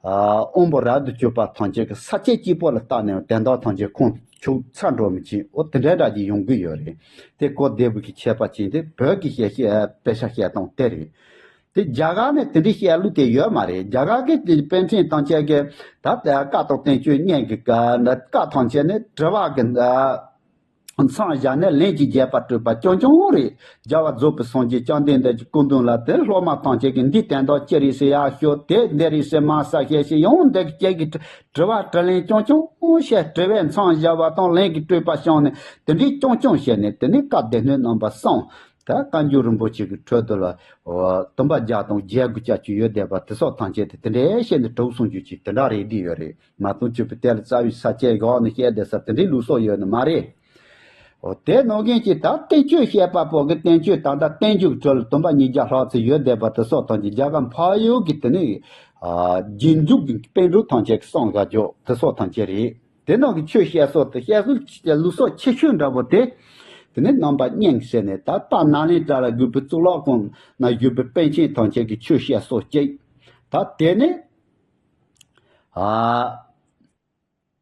དབང་པོ་རབ་ཏུ་གྱུར་པ་ཐམས་ཅད་ཀྱི་ས་བཅད་གཅིག་པོ་ལ་བལྟས་ནས་དོན་དག་ཐམས་ཅད་ཁོང་ཆུད་ཚར་འགྲོ་མི་ཅིག་འོ་དེ་འདྲ་འདྲ་ཅིག་ཡོང་གི་ཡོད་རེད། དེ་གོ་བདེ་པོ་གི་ཁྱད་པར་ཅན་དེ་བོད་ཀྱི་བཤད་བཤད་དཔེ་ཆ་བཤད་སྟངས་དེ་རེད། དེ་རྒྱ་གར་ནས་དེ་འདྲའི་བཤད་ལུགས་དེ་ཡོད་མ་རེད། རྒྱ་གར་གྱི་དེ་དཔེ་མཚོན་ཐམས་ཅད་ཀྱི་ད་ལྟ་བཀའ་དང་བསྟན་བཅོས་གཉིས་ཀྱི་བཀའ་འདི་བཀའ་ཐམས་ཅད་ནི་དྲི་བ་གི་མཚམས་བཞག་ནས་ལན་གྱི་རྒྱས་པ་སྤྲོད་པ་རྐྱང་རྐྱང་རེད། རྒྱལ་བ་རྫོགས་པའི་སངས་རྒྱས་བཅོམ་ལྡན་འདས་ཀྱི་སྐུ་མདུན་ལ་དེ་སློབ་མ་ཐམས་ཅད་ཀྱིས་འདི་དོན་དག་ཅི་རེད་ཟེར་ཡར་ཤོད། དེ་འདི་རེད་ཟེར་མར་ས་བཤད་ཞིག་ཡང་འདི་གི་ཅན་གྱི་དྲི་བ་དྲིས་ལན་རྐྱང་རྐྱང་བཤད། དྲི་བའི་མཚམས་བཞག་པ་དང་ལན་གྱི་སྤྲོད་པ་བྱུང་ནས་དེ་འདྲའི་རྐྱང་རྐྱང་བཤད་ནས་དེ་ནས་བཀའ་སྡེ་སྣོད་རྣམ་པ་གསུམ། ད་བཀའ་འགྱུར་རིན་པོ་ཆེ་གི་ཁྲོད་དུ་ལ་སྟོན་པ་བརྒྱ་དང་བརྒྱད་དགུ་བཅུ་ཡོད་བསྡད་པ་དེ་སོགས་ཐམས་ཅད་དེ་དེ་འདྲའི་བཤད་ནས་གྲུབ་སོང་རྒྱུ་ཅིག་དེ་འདྲ་རེད་བསྡད་ཡོད་རེད་མ་གཏོགས་ཅིག་པུ་དེ་ལ་རྩ་བའི་ས་བཅད་བཞག་ནས་བཤད་བསྡད་ས་དེ་འདྲའི་ལུགས་སྲོལ་ཡོད་ནི་མ་རེད། འོ་དེ་ནང་བཞིན་གྱི་ད་བསྟན་བཅོས་བཤད་པ་པོ་གི་བསྟན་བཅོས་ད་ལྟ་བསྟན་འགྱུར་ཁྲོད་ལ་སྟོན་པ་ཉིས་བརྒྱ་ལྷག་ཙམ་ཡོད་བསྡད་པ་དེ་སོགས་ཐམས་ཅད་རྒྱ་གར་འཕགས་ཡུལ་གྱི་དེ་ནས་རྗེས་འཇུག་གི་པཎ་གྲུབ་ཐམས་ཅད་ཀྱིས་གསུངས་བཞག་རྒྱུ་དེ་སོགས་ཐམས་ཅད་རེད། དེ་ནང་གི་ཆོས་བཤད་སྲོལ་དེ་བཤད་སྲོལ་ལུགས་སྲོལ་ཆེ་ཤོས་འདྲ་པོ་དེ། དེ་ནས་རྣམ་པར་སྙན་ཟེར་ནས་ད་ལྟ་ནཱ་ལེནྡྲ་ལ་དགོས་པའི་གཙུག་ལག་ཁང་ན་བཞུགས་པའི་པཎ་ཆེན་ཐམས་ཅད་ཀྱི་ཆོས་བཤད་སྲོལ་གཅིག་ད་དེ་ནས། ཨ།